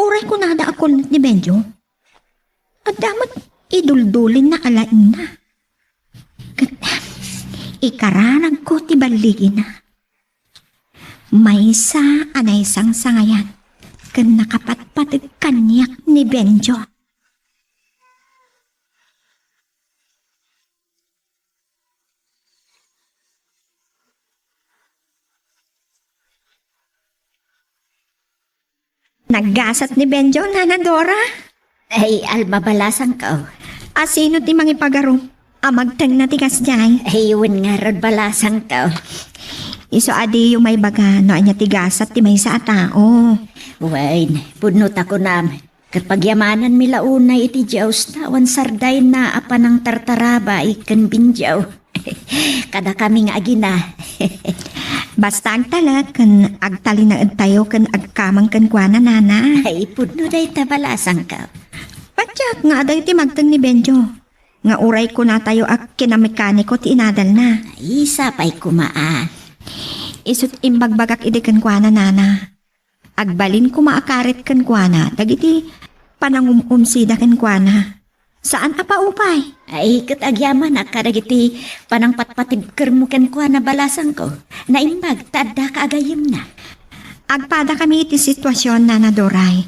Uray kunada a kulnet ni Benjo, adda met iduldulinna a laingna. Ket ikararagko ti balligina. Maysa a naisangsangayan ken nakapatpateg kaniak ni Benjo. Naggasat ni Benjo, Nana Dora. Ay, Alma, balasangko. Asino ti mangipagarup? a magtengna ti kasdiay. Ay, wen ngarud, balasangko. Isu a diyo maibaga no ania ti gasat ti maysa a tao. Wen, pudno ta kunam, ket pagyamananmi la unay iti Dios ta awan sardayna a panangtartarabay ken bindiaw. Kadakami nga agina. Basta agtalek ken agtalinaedtayo ken agkamang kenkuana, nana. Ay, pudno dayta, balasangko. Patiek nga adayo ti magteng ni Benjo. Nga uray kunatayo a kinamekaniko ti inadalna. Ay, sapay koma a. Isut' imbagbagak idi kenkuana, nana. Agbalin koma a karit kenkuana dagiti panangum-umsida kenkuana. Saan a paupay. Ay, ket agyamanak kadagiti panangpatpatibkermo kenkuana, balasangko. Naimbag ta addaka a gayyemna. Agpadakami iti situasion, nana Doray.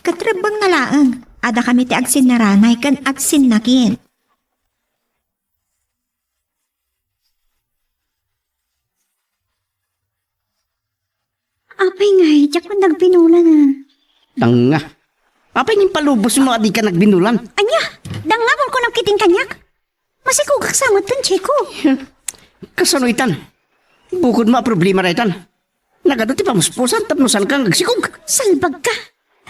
Ket rebbengna laeng, adakami ti agsinnaranay ken agsinnakit. Apay ngay, diak man nagbinulan, a. Danga. Apay nga impalubosmo a dika nagbinulan? Ania? Danga, kunkunam ketdin kaniak. Masikugak sa met ken Chico. Kasano itan? Bukodmo a problema daytan. Nagadu ti pamuspusan tapno saanka nga agsikog. Salbagka.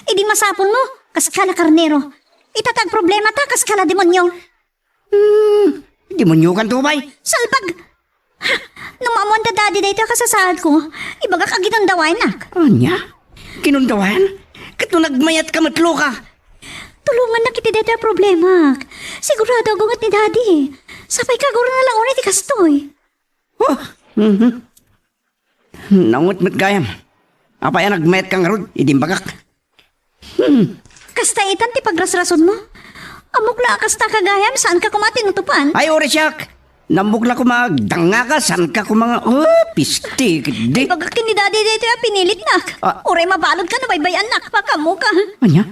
Idi masaponmo, kaska la karnero. Ita ti agproblemata, kaska la demonio. Hmm, demoniokanto pay. Salbag! Ha, no maammoan da Daddy daytoy a kasasaadko, ibagak a ginundawayannak. Ania? Ginundawayan? Ket no nagmayatka met, loka? Tulongannak iti daytoy a problemak. Sigurado a gunget ni Daddy. Sapay kagurana la unay ti kastoy. Oh, mhm. Naunget met gayam. Apay a nagmayatka ngarud idi imbagak? Hmm. Kasta itan ti pagrasrasonmo? Ammok la a kasta ka gayam, saanka koma a tinutupan? Ay, uray siak! Nammok la koma a dangngaka, saanka koma nga, oh, pisti, ketdi. Ibagak ken ni Daddy daytoy a pinilitnak. Ah. Uray mabaludka no baybay-annak, makaammoka. Ania?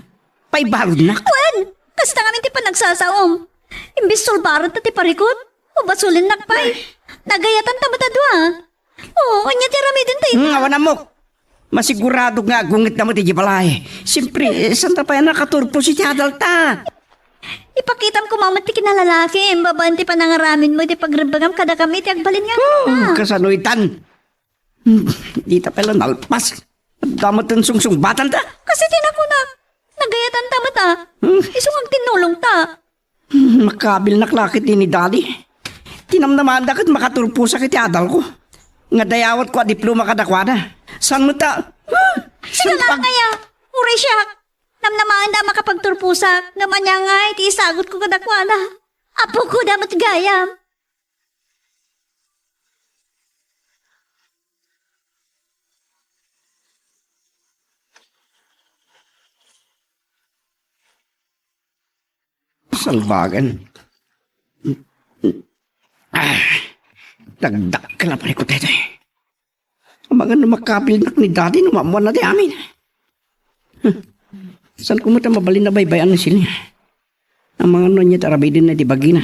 Paibaludnak? Wen, kasta ngamin ti panagsasaom. Imbes sulbarenta ti parikut, o basulennak pay. Nagayatanta met a dua. Oo, ania ti aramidenta ita? Hmm, awan ammok. Masiguradok nga agungetda met idiay balay. Siempre, eh, saanta pay a nakaturpos iti adalta? Ipakitam koma met ti kinalalakim babaen ti panangaramidmo iti pagrebbengam kadakami iti agbalin nga. Hmm, kasano itan? Hmm, dita pay la nalpas. Adda met ti sungsungbatanta. Kas iti nakunak, nagayatanta met a. Hmm. Isu nga agtinnulongta. Hmm, makabilnak la ketdi ni Daddy. Tinamnamaanda ket makaturposak iti adalko. Nga dayawatko a diploma kadakuada. Saan met a, ah, sino la sumpa- kaya? Uray siak. Namnamaanda a makapagturposak. Ngem ania ngay ti isagutko kadakuada? Appokoda met gayam. Salbagen. Ah, dagdakkel a parikut daytoy. Amangan no makabilnak ni Daddy no maammoanna ti amin. Huh. Saan ko met a mabalin a baybay-an ni Celia? Amangan no ania ti arabidenna iti bagina.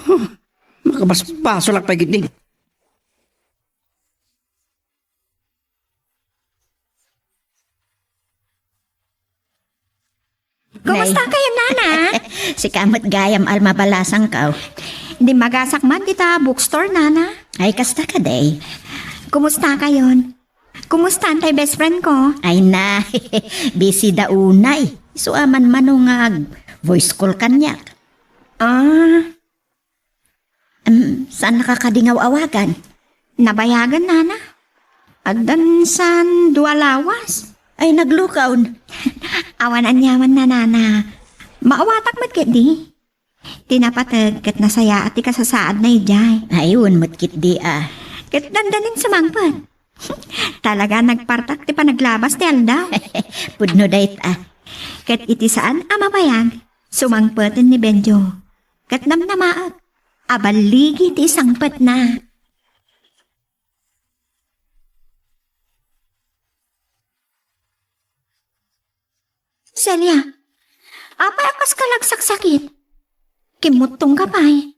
Huh. Makabasbasolak pay ketdi. Kumusta kayo, Nana? Sika met gayam, Alma, balasangko. Dimmagasak man dita bookstore, Nana. Ay, kasta kadi. Kumusta kayon? Kumusta tay best friend ko? Ay na, busy da unay. Isu a manmano nga ag-voice call kaniak. Ah, Em, saan nakakadingaw awagan? Nabayagan, Nana. Addan san dua lawas. Ay, naglukawn. Awan aniaman na, Nana. Maawatak met ketdi. Ti napateg ket nasayaat ti kasasaadna idiay. Ay, wen met ketdi a. Ket dandanin sumangpet. Talaga nagpartak ti panaglabas ti aldaw. Pudno dayta. Ket iti saan a mabayag, sumangpeten ni Benjo. Ket namnamaek a balligi ti isangpetna. Celia, apay a kaska la agsaksakit? Kimmuttongka pay.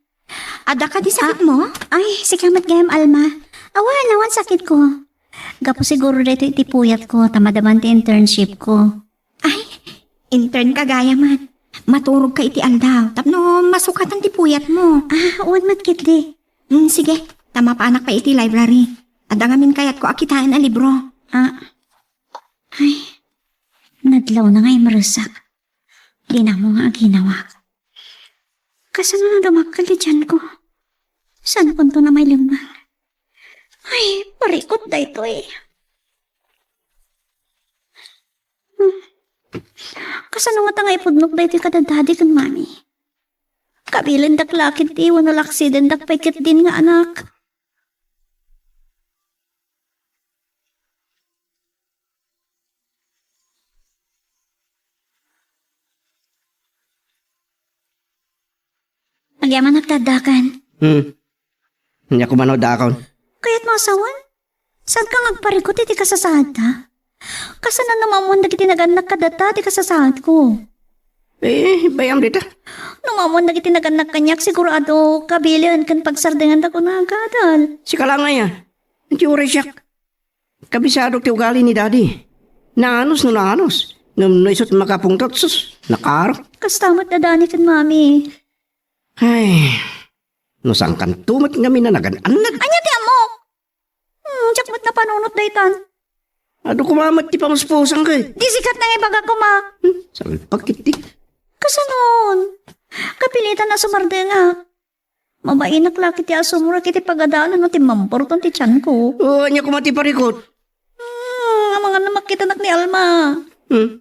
Adda kadi sakitmo? Ah, ay, sika met gayam, Alma. Awan, awan sakitko. Gapu siguro daytoy iti puyatko, ta madaman ti internshipko. Ay, internka gayam man. Maturogka iti aldaw tapno masukatan ti puyatmo. Ah, wen met ketdi. Hmm, sige, ta mapanak pay iti library. Adda ngamin kayatko a kitaen a libro. Ah. Ay, nadlawna nga imresak. Dina mo nga aginawak. Kasano nga dumakkel ti tiyanko? Saan kunto na may lima? Ay, parikot daytoy. Hmm. Kasano ngata nga ipudnok daytoy kada daddy ken mami? Kabilendak la ketdi wenno laksidendak pay ketdin nga anak. Agyamanak ti addakan. Hmm. Ania koma no addakon? Kayatmo a sawen? Saanka nga agparikot iti kasasaadta? Kasano no maammoan dagiti nagannak kadata ti kasasaadko? Eh, bayam dita. No maammoan dagiti nagannak kaniak, sigurado kabilen ken pagsardengandak unay agadal. Sika la ngay a. Iti uray siak. Kabisado ti ugali ni Daddy. Naanus no naanus. Ngem no isu ti makapungtot, sus, nakaro. Kasta met da Daddy ken Mami. Ay, no saankanto met ngamin a nagan-annad. Ania ti ammok? Hmm, diak met napanunot daytan. Adu koma met ti pamuspusanka. Di sikat nga ibaga koma. Hmm, salpak iti. Kasanon? Kapilitan a sumardengak. Mabainak la ket ti asumrek iti pagadalan no timmampurton ti tianko. O, ania koma ti parikot? Hmm, amangan no makitanak ni Alma. Hmm?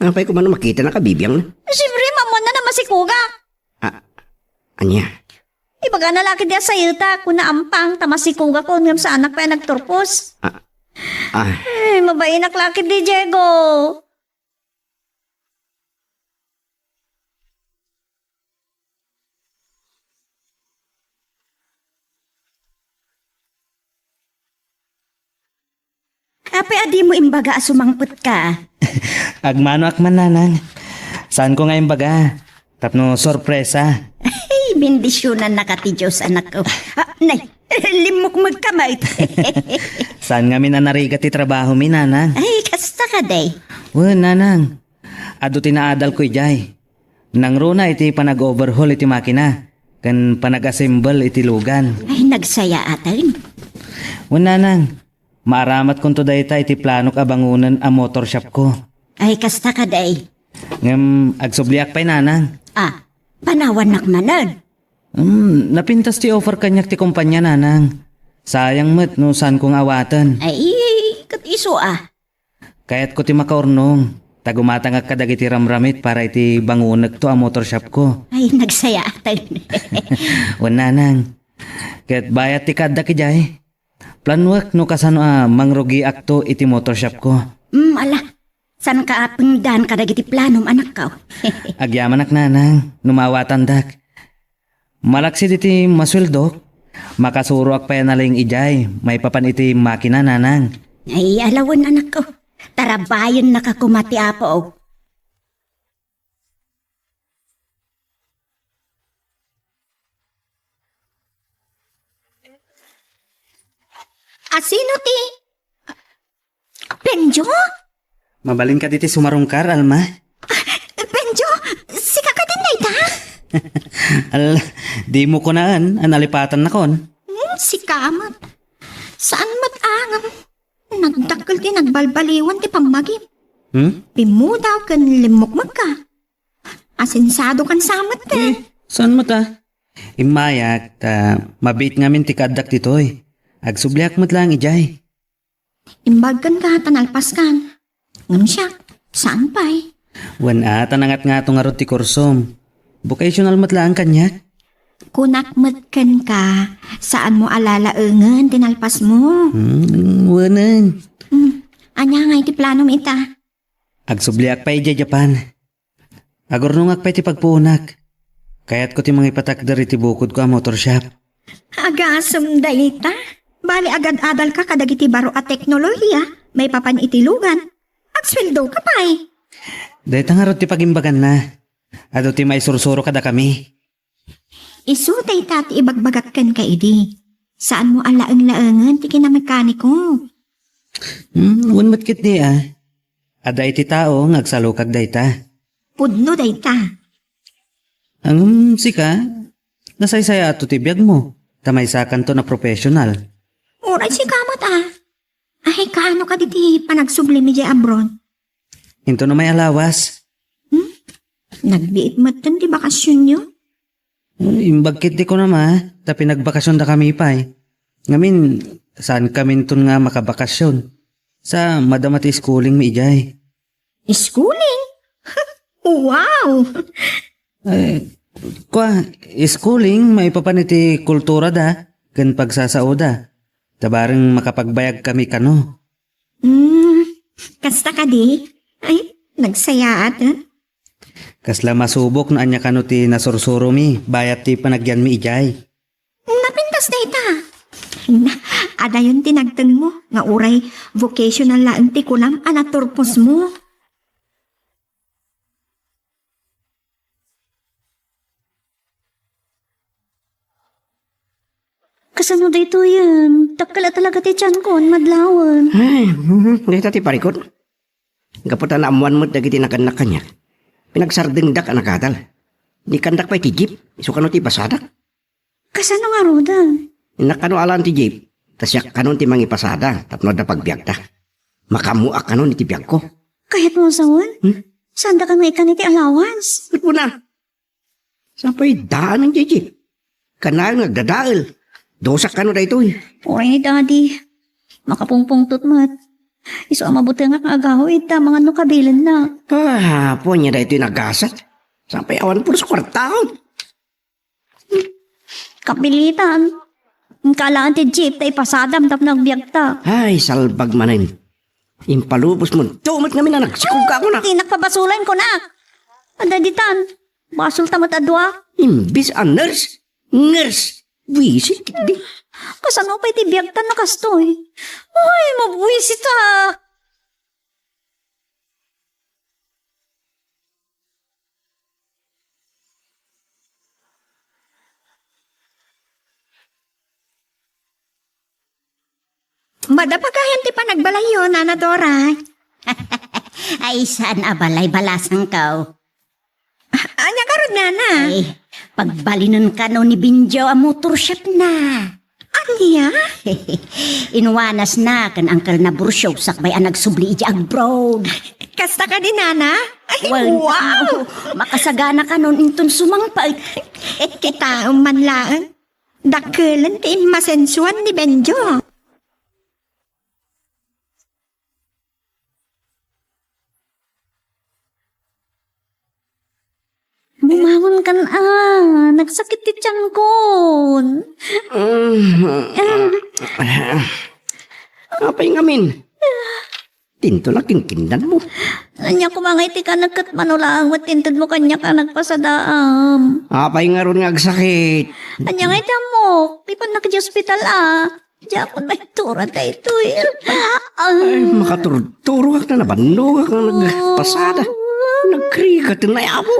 Apay koma no makitanak a bibiangna? Siyempre, maammoanna a masikugak. Ah, ania? Ibagana la ket a sayetak, kuna ampang, ta masikugakon ngem saanak pay a nagturpos. Ah, ah. Ay, mabainak la ket di Diego. Apay a dimo imbaga a sumangpetka? Agmanoak man, Nanang. Saanko nga imbaga. Tapno sorpresa. Ay, bendisionannaka ti Dios, anakko. Ah, nay, limmukmegka met. Saan ngamin a narigat ti trabahomi, Nanang? Ay, kasta kadi. Wen, Nanang. Adu ti naadalko idiay. Nangruna iti panag-overhaul iti makina, ken panag-assemble iti lugan. Ay, nagsayaaten. Wen, Nanang. Maaramatkonto dayta iti planok a bangonen a motor shopko. Ay, kasta kadi. Ngem agsubliak pay, Nanang. Ah, panawannak manen. Hmm, napintas ti offer kaniak ti kompania, Nanang. Sayang met no saanko nga awaten. Ay, ket isu a. Kayatko ti makaurnong, ta gumatangak kadagiti ramramit para iti bangonekto a motor shopko. Ay, nagsayaaten. Wen, Nanang. Ket bayat ti kaaddak idiay. Planuek no kasano a mangrugiakto iti motor shopko. Mm, ala. Saanka a pengdan kadagiti planom, anakko? Agyamanak, Nanang, no maawatandak. Malaksid iti masueldok, makasuroak pay a nalaing idiay maipapan iti makina, Nanang. Ay, ala wen, anakko. Tarabayennaka koma ti Apo. Asino ti Benjo? Mabalin kadi ti sumarungkar, Alma? Benjo, sika kadin dayta? Al, dimo kunaen a nalipatannakon. Hmm, sika met. Saan met a ngem nagdakkel ti nagbalbaliwan ti pammagim. Hmm? Pimmudaw ken limmukmegka. Asensadokan sa met, eh. Eh, saan met a? Immayak ta mabiit ngamin ti kaaddak ditoy. Agsubliak met laeng idiay. Imbag kenka ta nalpaskan. Ngem siak, saan pay? Wen a, ta nangatngato ngarud ti kursom. Vocational met laeng kaniak. Kunak met kenka, saanmo a lalaengen ti nalpasmo. Hmm, wenen. Hmm, ania ngay ti planom ita? Agsubliak pay idiay Japan. Agurnongak pay ti pagpuonak. Kayatko ti mangipatakder iti bukodko a motor shop. Agasem dayta. Bali, agad-adalka kadagiti baro a teknolohiya maipapan iti lugan. Agsueldoka pay. Dayta ngarud ti pagimbaganna. Adu ti maisursuro kadakami. Isu dayta ti ibagbagak kenka idi. Saanmo a laeng-laengen ti kinamekaniko. Hmm, wen met ketdi a. Adda iti tao nga agsalukag dayta. Pudno dayta. Ngem sika, nasaysayaat ti biagmo, ta maysakanton a professional. Uray sika met, a. Ay, kaano kadi ti panagsublim idiay abroad? Intono may alawas. Hmm? Nagbiit metten ti bakasionyo? Imbag ket ti kunam, a, ta pinagbakasionda kami pay. Ngamin, saan kaminton nga makabakasion? Sa madama ti schooling mi idiay. Schooling? Wow! Eh, kua, schooling, maipapan iti kulturada ken pagsasaoda. Ta bareng makapagbayag kami kano. Hmm, kasta kadi? Ay, nagsayaat, eh. Kasla masubok no ania kano ti nasursuromi bayat ti panagyanmi idiay. Napintas dayta. Na, adayon ti nagtengmo nga uray vocational laeng ti kunam a naturposmo. Kasano daytoyen? Dakkel a talaga ti tiyankon, madlawen. Ay, mhm, dayta ti parikut. Gapu ta naammoan met dagiti nagannak kaniak, pinagsardengdak a nagadal. Innikkandak pay ti jeep, isu kano ti ipasadak. Kasano ngaruden? Innak kano alan ti jeep, ta siak kanon ti mangipasada tapno adda pagbiagda. Makaammoak kanon iti biagko. Kayatmo a sawen? Hmm? Saandaka nga ikkan iti allowance? Ket kuna, sapay daan nga jeep. Kanayon nga agdadael. Dusak kano daytoy. Uray ni Daddy. Makapungpungtot met. Isu a mabutengak nga agawid ta mangan no kabilenna. Ah, apo, ania daytoy nagasat? Sapay awan pulos kuartaon. Kapilitan. Inka alan ti jeep ta ipasadam tapno agbiagta. Ay, salbag manen. Impalubosmo. Tumet ngamin a nagsikog ka, kunak. Dinak pabasolen, kunak. Adda ditan. Basolta met a dua. Imbes a nurse, nurse. Buisit, di. Kasano pay ti biagtan a kastoy? Ay, mabuisit, a. Madapagayan ti panagbalayyo, Nana Dora. Ay, saan a balay, balasangko? Ania garud, Nana? Ay, pagbalinen kano ni Benjo a motor shop na. Ania? Inwanasna ken Uncle Naburcio sakbay a nagsubli idiay abroad. Kasta kadi, Nana? Ay, wen, wow! Makasagana kanon inton sumangpet. Kitaem man laeng. Dakkelen ti immasensuan ni Benjo. Bumangon kan, a. Nagsakit ti tiyankon. Mm. Ah. Apay ngamin? Dinto la kinkinnanmo. Ania koma nga iti kanek ket mano laeng met intedmo kaniak a nagpasadaam. Apay ngarud nga agsakit? Ania nga iti ammok? Ipannak iti ospital, a. Diakon maitura daytoy. Ay, makaturturoak ta nabannogak nga nagpasada. Nagrigat ti nayabo.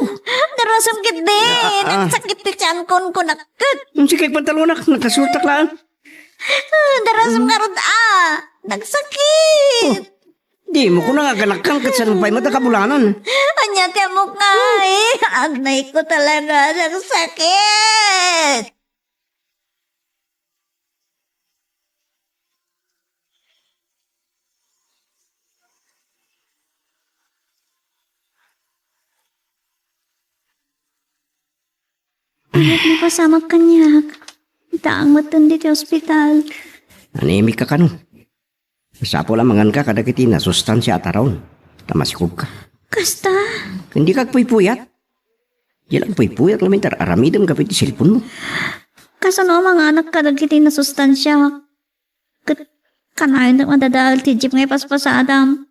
Darasem ketdi. Ah, ah. Nagsakit ti tiyankon, kunak ket. Sika, ipantalonak, nagkasultak laeng. Ah, darasem ngarud, a. Nagsakit. Oh, dimo kuna nga aganakkan ket saan pay met a kabulanan. Ania ti ammok ngay? Adnayko talaga, nagsakit. Ket mapasamak kaniak. Daan metten ditoy ospital. Anemic ka kano? Masapul a manganka kadagiti nasustansia a taraon, ta masikogka. Kasta? Ken dika agpuypuyat. Diak agpuypuyat ngamin ta aramidem gapu iti cellphone-mo. Kasano a manganak kadagiti nasustansia? Ket kanayon met a madadael ti jeep nga ipaspasadam.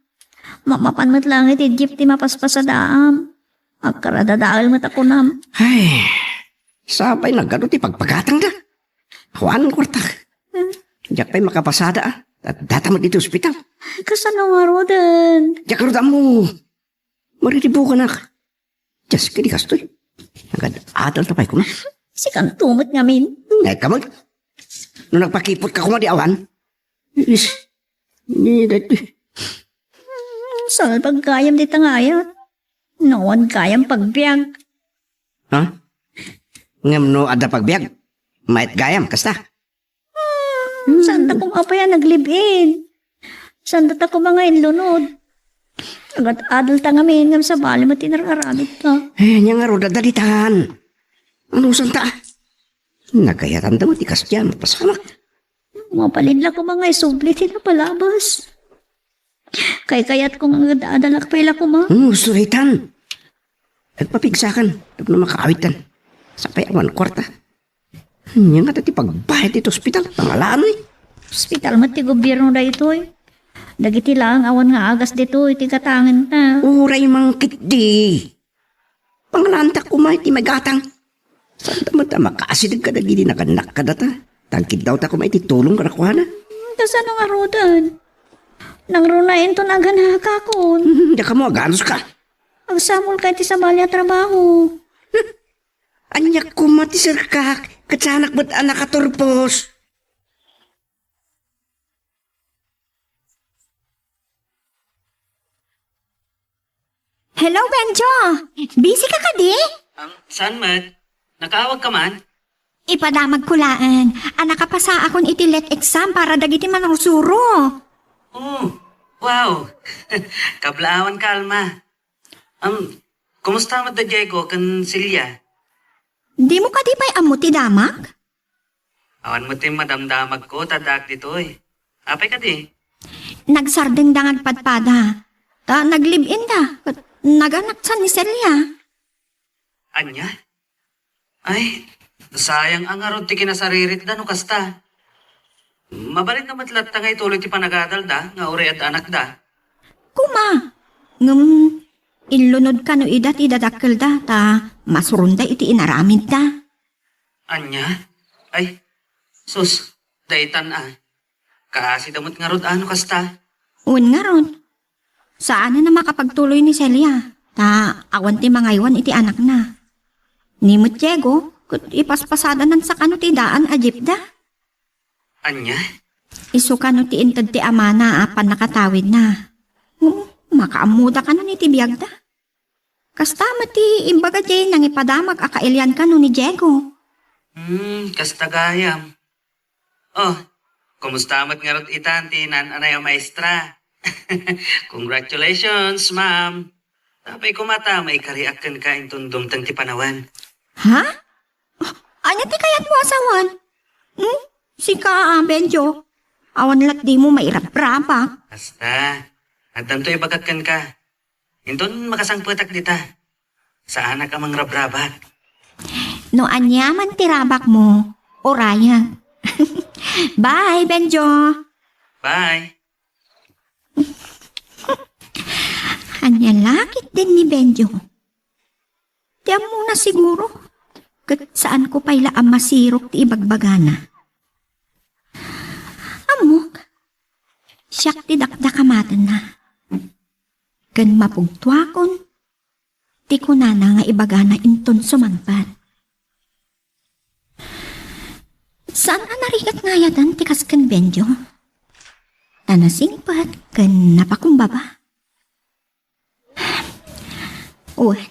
Mamapan met laeng iti jeep ti mapaspasadaam. Agkaradadael met a kunam. Ay, sapay nagadu ti pagpagatangda. Awan kuartak. Hmm. Diak pay makapasada, a. Addata met iti ospital. Kasano ngaruden? Diak ngarud ammo. Mariribukanak. Diak kadi kastoy. Nagad-adal ta pay koma. Sikanto met ngamin. Nay, kamag. No nagpakipot ka koma di awan. Is. Ni dati. Salbag gayam dita nga ayat. Nawan gayam pagbiag. Ha? Ngem no adda pagbiag, maet gayam, kasta. Hmm, saan ta koma pay a nag-live-in? Saan ta koma nga inlunod? Agad-adal ta ngamin ngem sabali met ti nar-aramid ta. Eh, ania ngarud a dalitan? Anusan ta? Nagayatan da met ti kasdiay a mapasamak. Mabalin la koma nga isubli ti napalabas. Kaykayatko nga agad-adalak pay la koma. Hmm, gusto daytan. Agpapigsakan, tapno makaawidtan. Sapay awan kuarta. Ania ngata ti pagbayad iti ospital? Pangalaan, eh. Ospital met ti gobierno daytoy. Dagiti laeng awan nga agas ditoy ti gatangenta. Uray man ketdi. Pangalaanta koma iti maigatang. Saan ta met a makaasideg kadagiti nagannak kadata? Ta agkiddawta koma iti tulong kadakuada. Hmm, kasano ngaruden? Nangruna inton aganakakon. Hmm, diak ammo aganuska. Agsamolka iti sabali a trabaho. Ania koma ti serkak, ket saanak met a nakaturpos. Hello, Benjo! Busy ka kadi? Am, saan met? Nakaawag ka man? Ipadamagko laeng a nakapasaakon iti let exam para dagiti manursuro. Oh, wow! Kablaawanka, Alma. Am, kumusta met da Diego ken Celia? Dimo kadi pay ammo ti damag? Awan met ti madamdamagko ta addaak ditoy. Apay kadi? Nagsardengda nga agpadpada. Ta nag-live-inda ket naganaksan ni Celia. Ania? Ay, sayang a ngarud ti kinasariritda no kasta. Mabalinda met latta nga ituloy ti panagadalda nga uray adda anakda. Koma, ngem inlunod kano ida ti dadakkelda ta masuronda iti inaramidda. Ania? Ay, sus, daytan a. Kaasida met ngarud a no kasta. Wen ngarud, saanen a makapagtuloy ni Celia, ta awan ti mangaywan iti anakna. Ni met Diego, ket ipaspasada nansa kano ti daan a jeepda. Ania? Isu kano ti inted ti amana a pannakatawidna. Hmm, makaammoda kano ni ti biagda. Kasta met ti imbaga diay nangipadamag a kailian kano ni Diego. Hmm, kasta gayam. Oh, kumusta met ngarud itan ti naan-anay a maestra? Congratulations, ma'am. Apay koma ta maikariak kenka inton dumteng ti panawen. Ha? Oh, ania ti kayatmo a sawen? Hmm? Sika, a, Benjo? Awan latdimo mairabrabak. Basta, addanto ibagak kenka. Inton makasangpetak dita, saanak a mangrabrabak. No aniaman ti rabakmo, urayek. Bye, Benjo. Bye. Ania la ketdin ni Benjo? Ti ammona siguro, ket saanko pay la a masirok ti ibagbagana. Ammok, siak ti dakdakamatenna. Ken mapugtoakon ti kunana nga ibagana inton sumangpet. Saan a narigat nga ayaten ti kas ken Benjo. Ta nasingpet ken napakumbaba. Wen,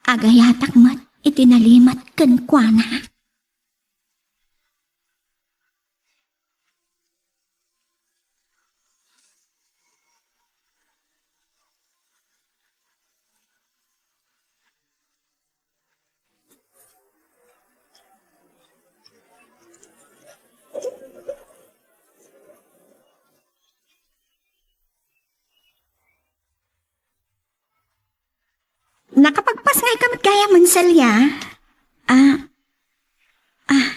agayatak met iti nalimed kenkuana. Nakapagpasngayka met gayam, Celia? Ah, ah,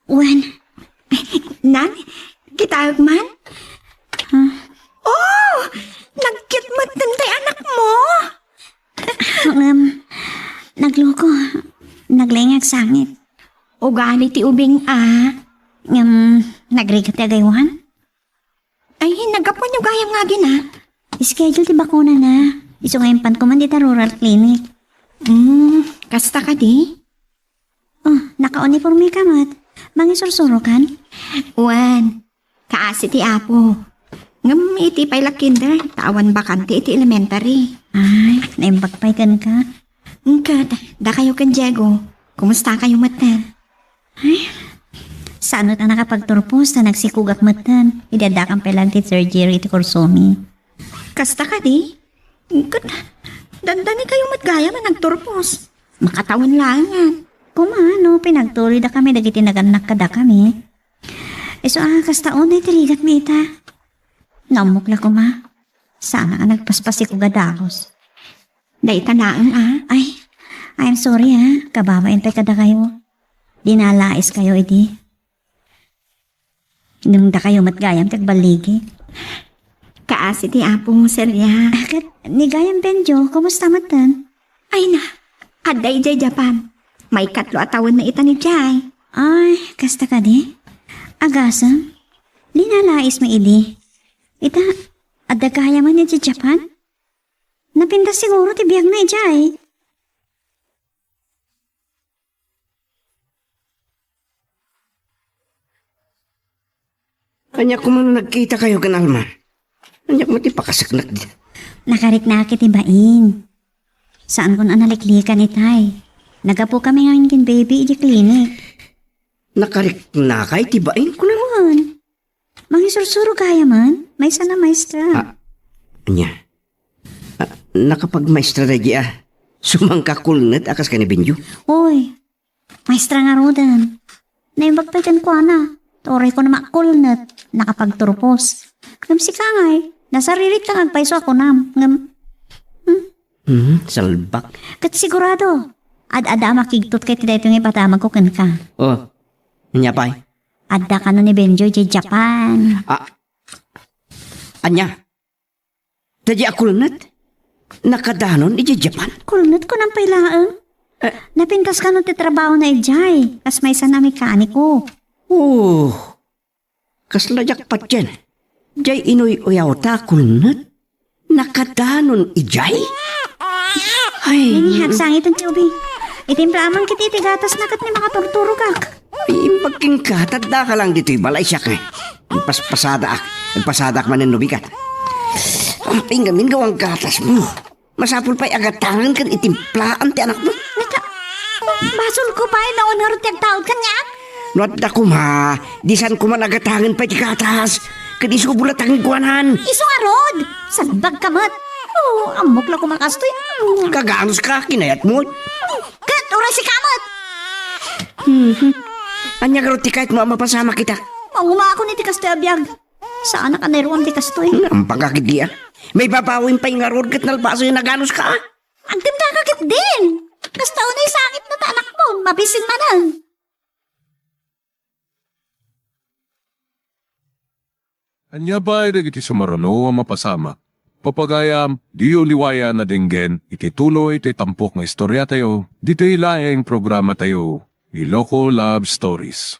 wen. Nan, kitaek man? Ah. Oh! Nagkit met daytay anakmo? Ngem, nagluko. Naglaing agsangit. Ugali ti ubing a. Ngem, nagrigat ti agaywan? Ay, naggapuan gayam nga agina. Schedule ti bakunana. Isu nga impanko man dita rural clinic. Hmm, kasta kadi? Oh, nakauniforme ka met. Mangisursurokan? Wen, kaasi ti Apo. Ngem iti pay la kinder, ta awan bakante iti elementary. Ay, naimbag pay kenka. Ket, dakayo ken Diego, Kumustakayo metten? Ay, saan met a nakapagturpos ta nagsikogak metten idi addakami pay laeng ti surgery iti kursomi. Kasta kadi? Ket dandanikayo met gayam a nagturpos. Makatawen laengen. Koma, no, pinagtuloydakami dagiti nagannak kadakami. Isu a, kasta unay ti rigatmi ita. Naammok la koma. Saan a nagpaspasikog a dagus. Dayta laeng a. Ay, I'm sorry a. Kababain pay kadakayo. Dinalaiskayo idi. Ngem dakayo met gayam ti agballigi. Kaasi ti Apo, Celia. Ah, ket ni gayam Benjo, kumusta metten? Ay na, adda idiay Japan. Maikatlo a tawenna ita ni Jai. Ay, kasta kadi? Agasem, linalaismi idi. Ita, adda gayamen idiay Japan? Napintas siguro ti biagna idiay. Ania koma no nagkitakayo ken Alma? Ania koma ti pakaseknak di? Nakariknak iti bain. Saankon a naliklikan itay. Nagapokami ngamin ken baby iti klinik. Nakariknaka iti bain, kunam? Wen. Mangisursuro gayamen, maysa a maestra. Ah, ania? Ah, nakapagmaestra daydi a sumangkakulnet a kas ken ni Benjo? Oy, maestra ngaruden. Naimbag pay kenkuana. Uray kuna makulnet, nakapagturpos. Ngem sika ngay, nasariritka nga agpayso a kunam. Ngem, hmm? Hmm, salbak. Ket sigurado, ad-adda a makigtot ket daytoy nga ipatamagko kenka. Oh, ania pay? Adda kano ni Benjo idiay Japan. Ah, ania? Daydi a kulnet? Nakadanon idiay Japan? Kulnet, kunam pay laeng. Eh. Napintas kano ti trabahona idiay, kas maysa a mekaniko. Oh, kasla diak patien. Diay inuy-uyawta a kulnet? Nakadanon idiay? Ay. Nini, agsangiten ti ubi. Itimplaam man ketdi ti gatasna ket ni makaturturogak. Ay, imbag kenka, ta addaka laeng ditoy balay, siak, eh. Agpaspasadaak. Agpasadaak manen no bigat. Apay ngamin gawan gatasmo? Masapul pay a gatangen ken itimplaam ti anakmo. Naka, basolko pay, naon ngarud ti agtaud kaniak? No adda koma, disan koma a gatangen pay ti gatas. Ket isubo latta kenkuana. Isu ngarud! Salbagka met! Oh, ammok la koma kastoy. Kaganuska, kinayatmo. Ket uray sika met! Mhm. Ania ngarud ti kayatmo a mapasamak ita? Mangumakon iti kastoy a biag. Saanak a nairuam ti kastoy. Nampagak idi a. Maibabawim pay ngarud ket nalpasen a ganuska. Agdemdaka ketdin. Kasta unay sangitna ta anakmo, mabisin manen. Ania pay dagiti sumaruno a mapasamak? Pagayam, diyo liwayan a denggen iti tuloy ti tampok nga istoriatayo, ditoy laeng programatayo, Iloko Love Stories.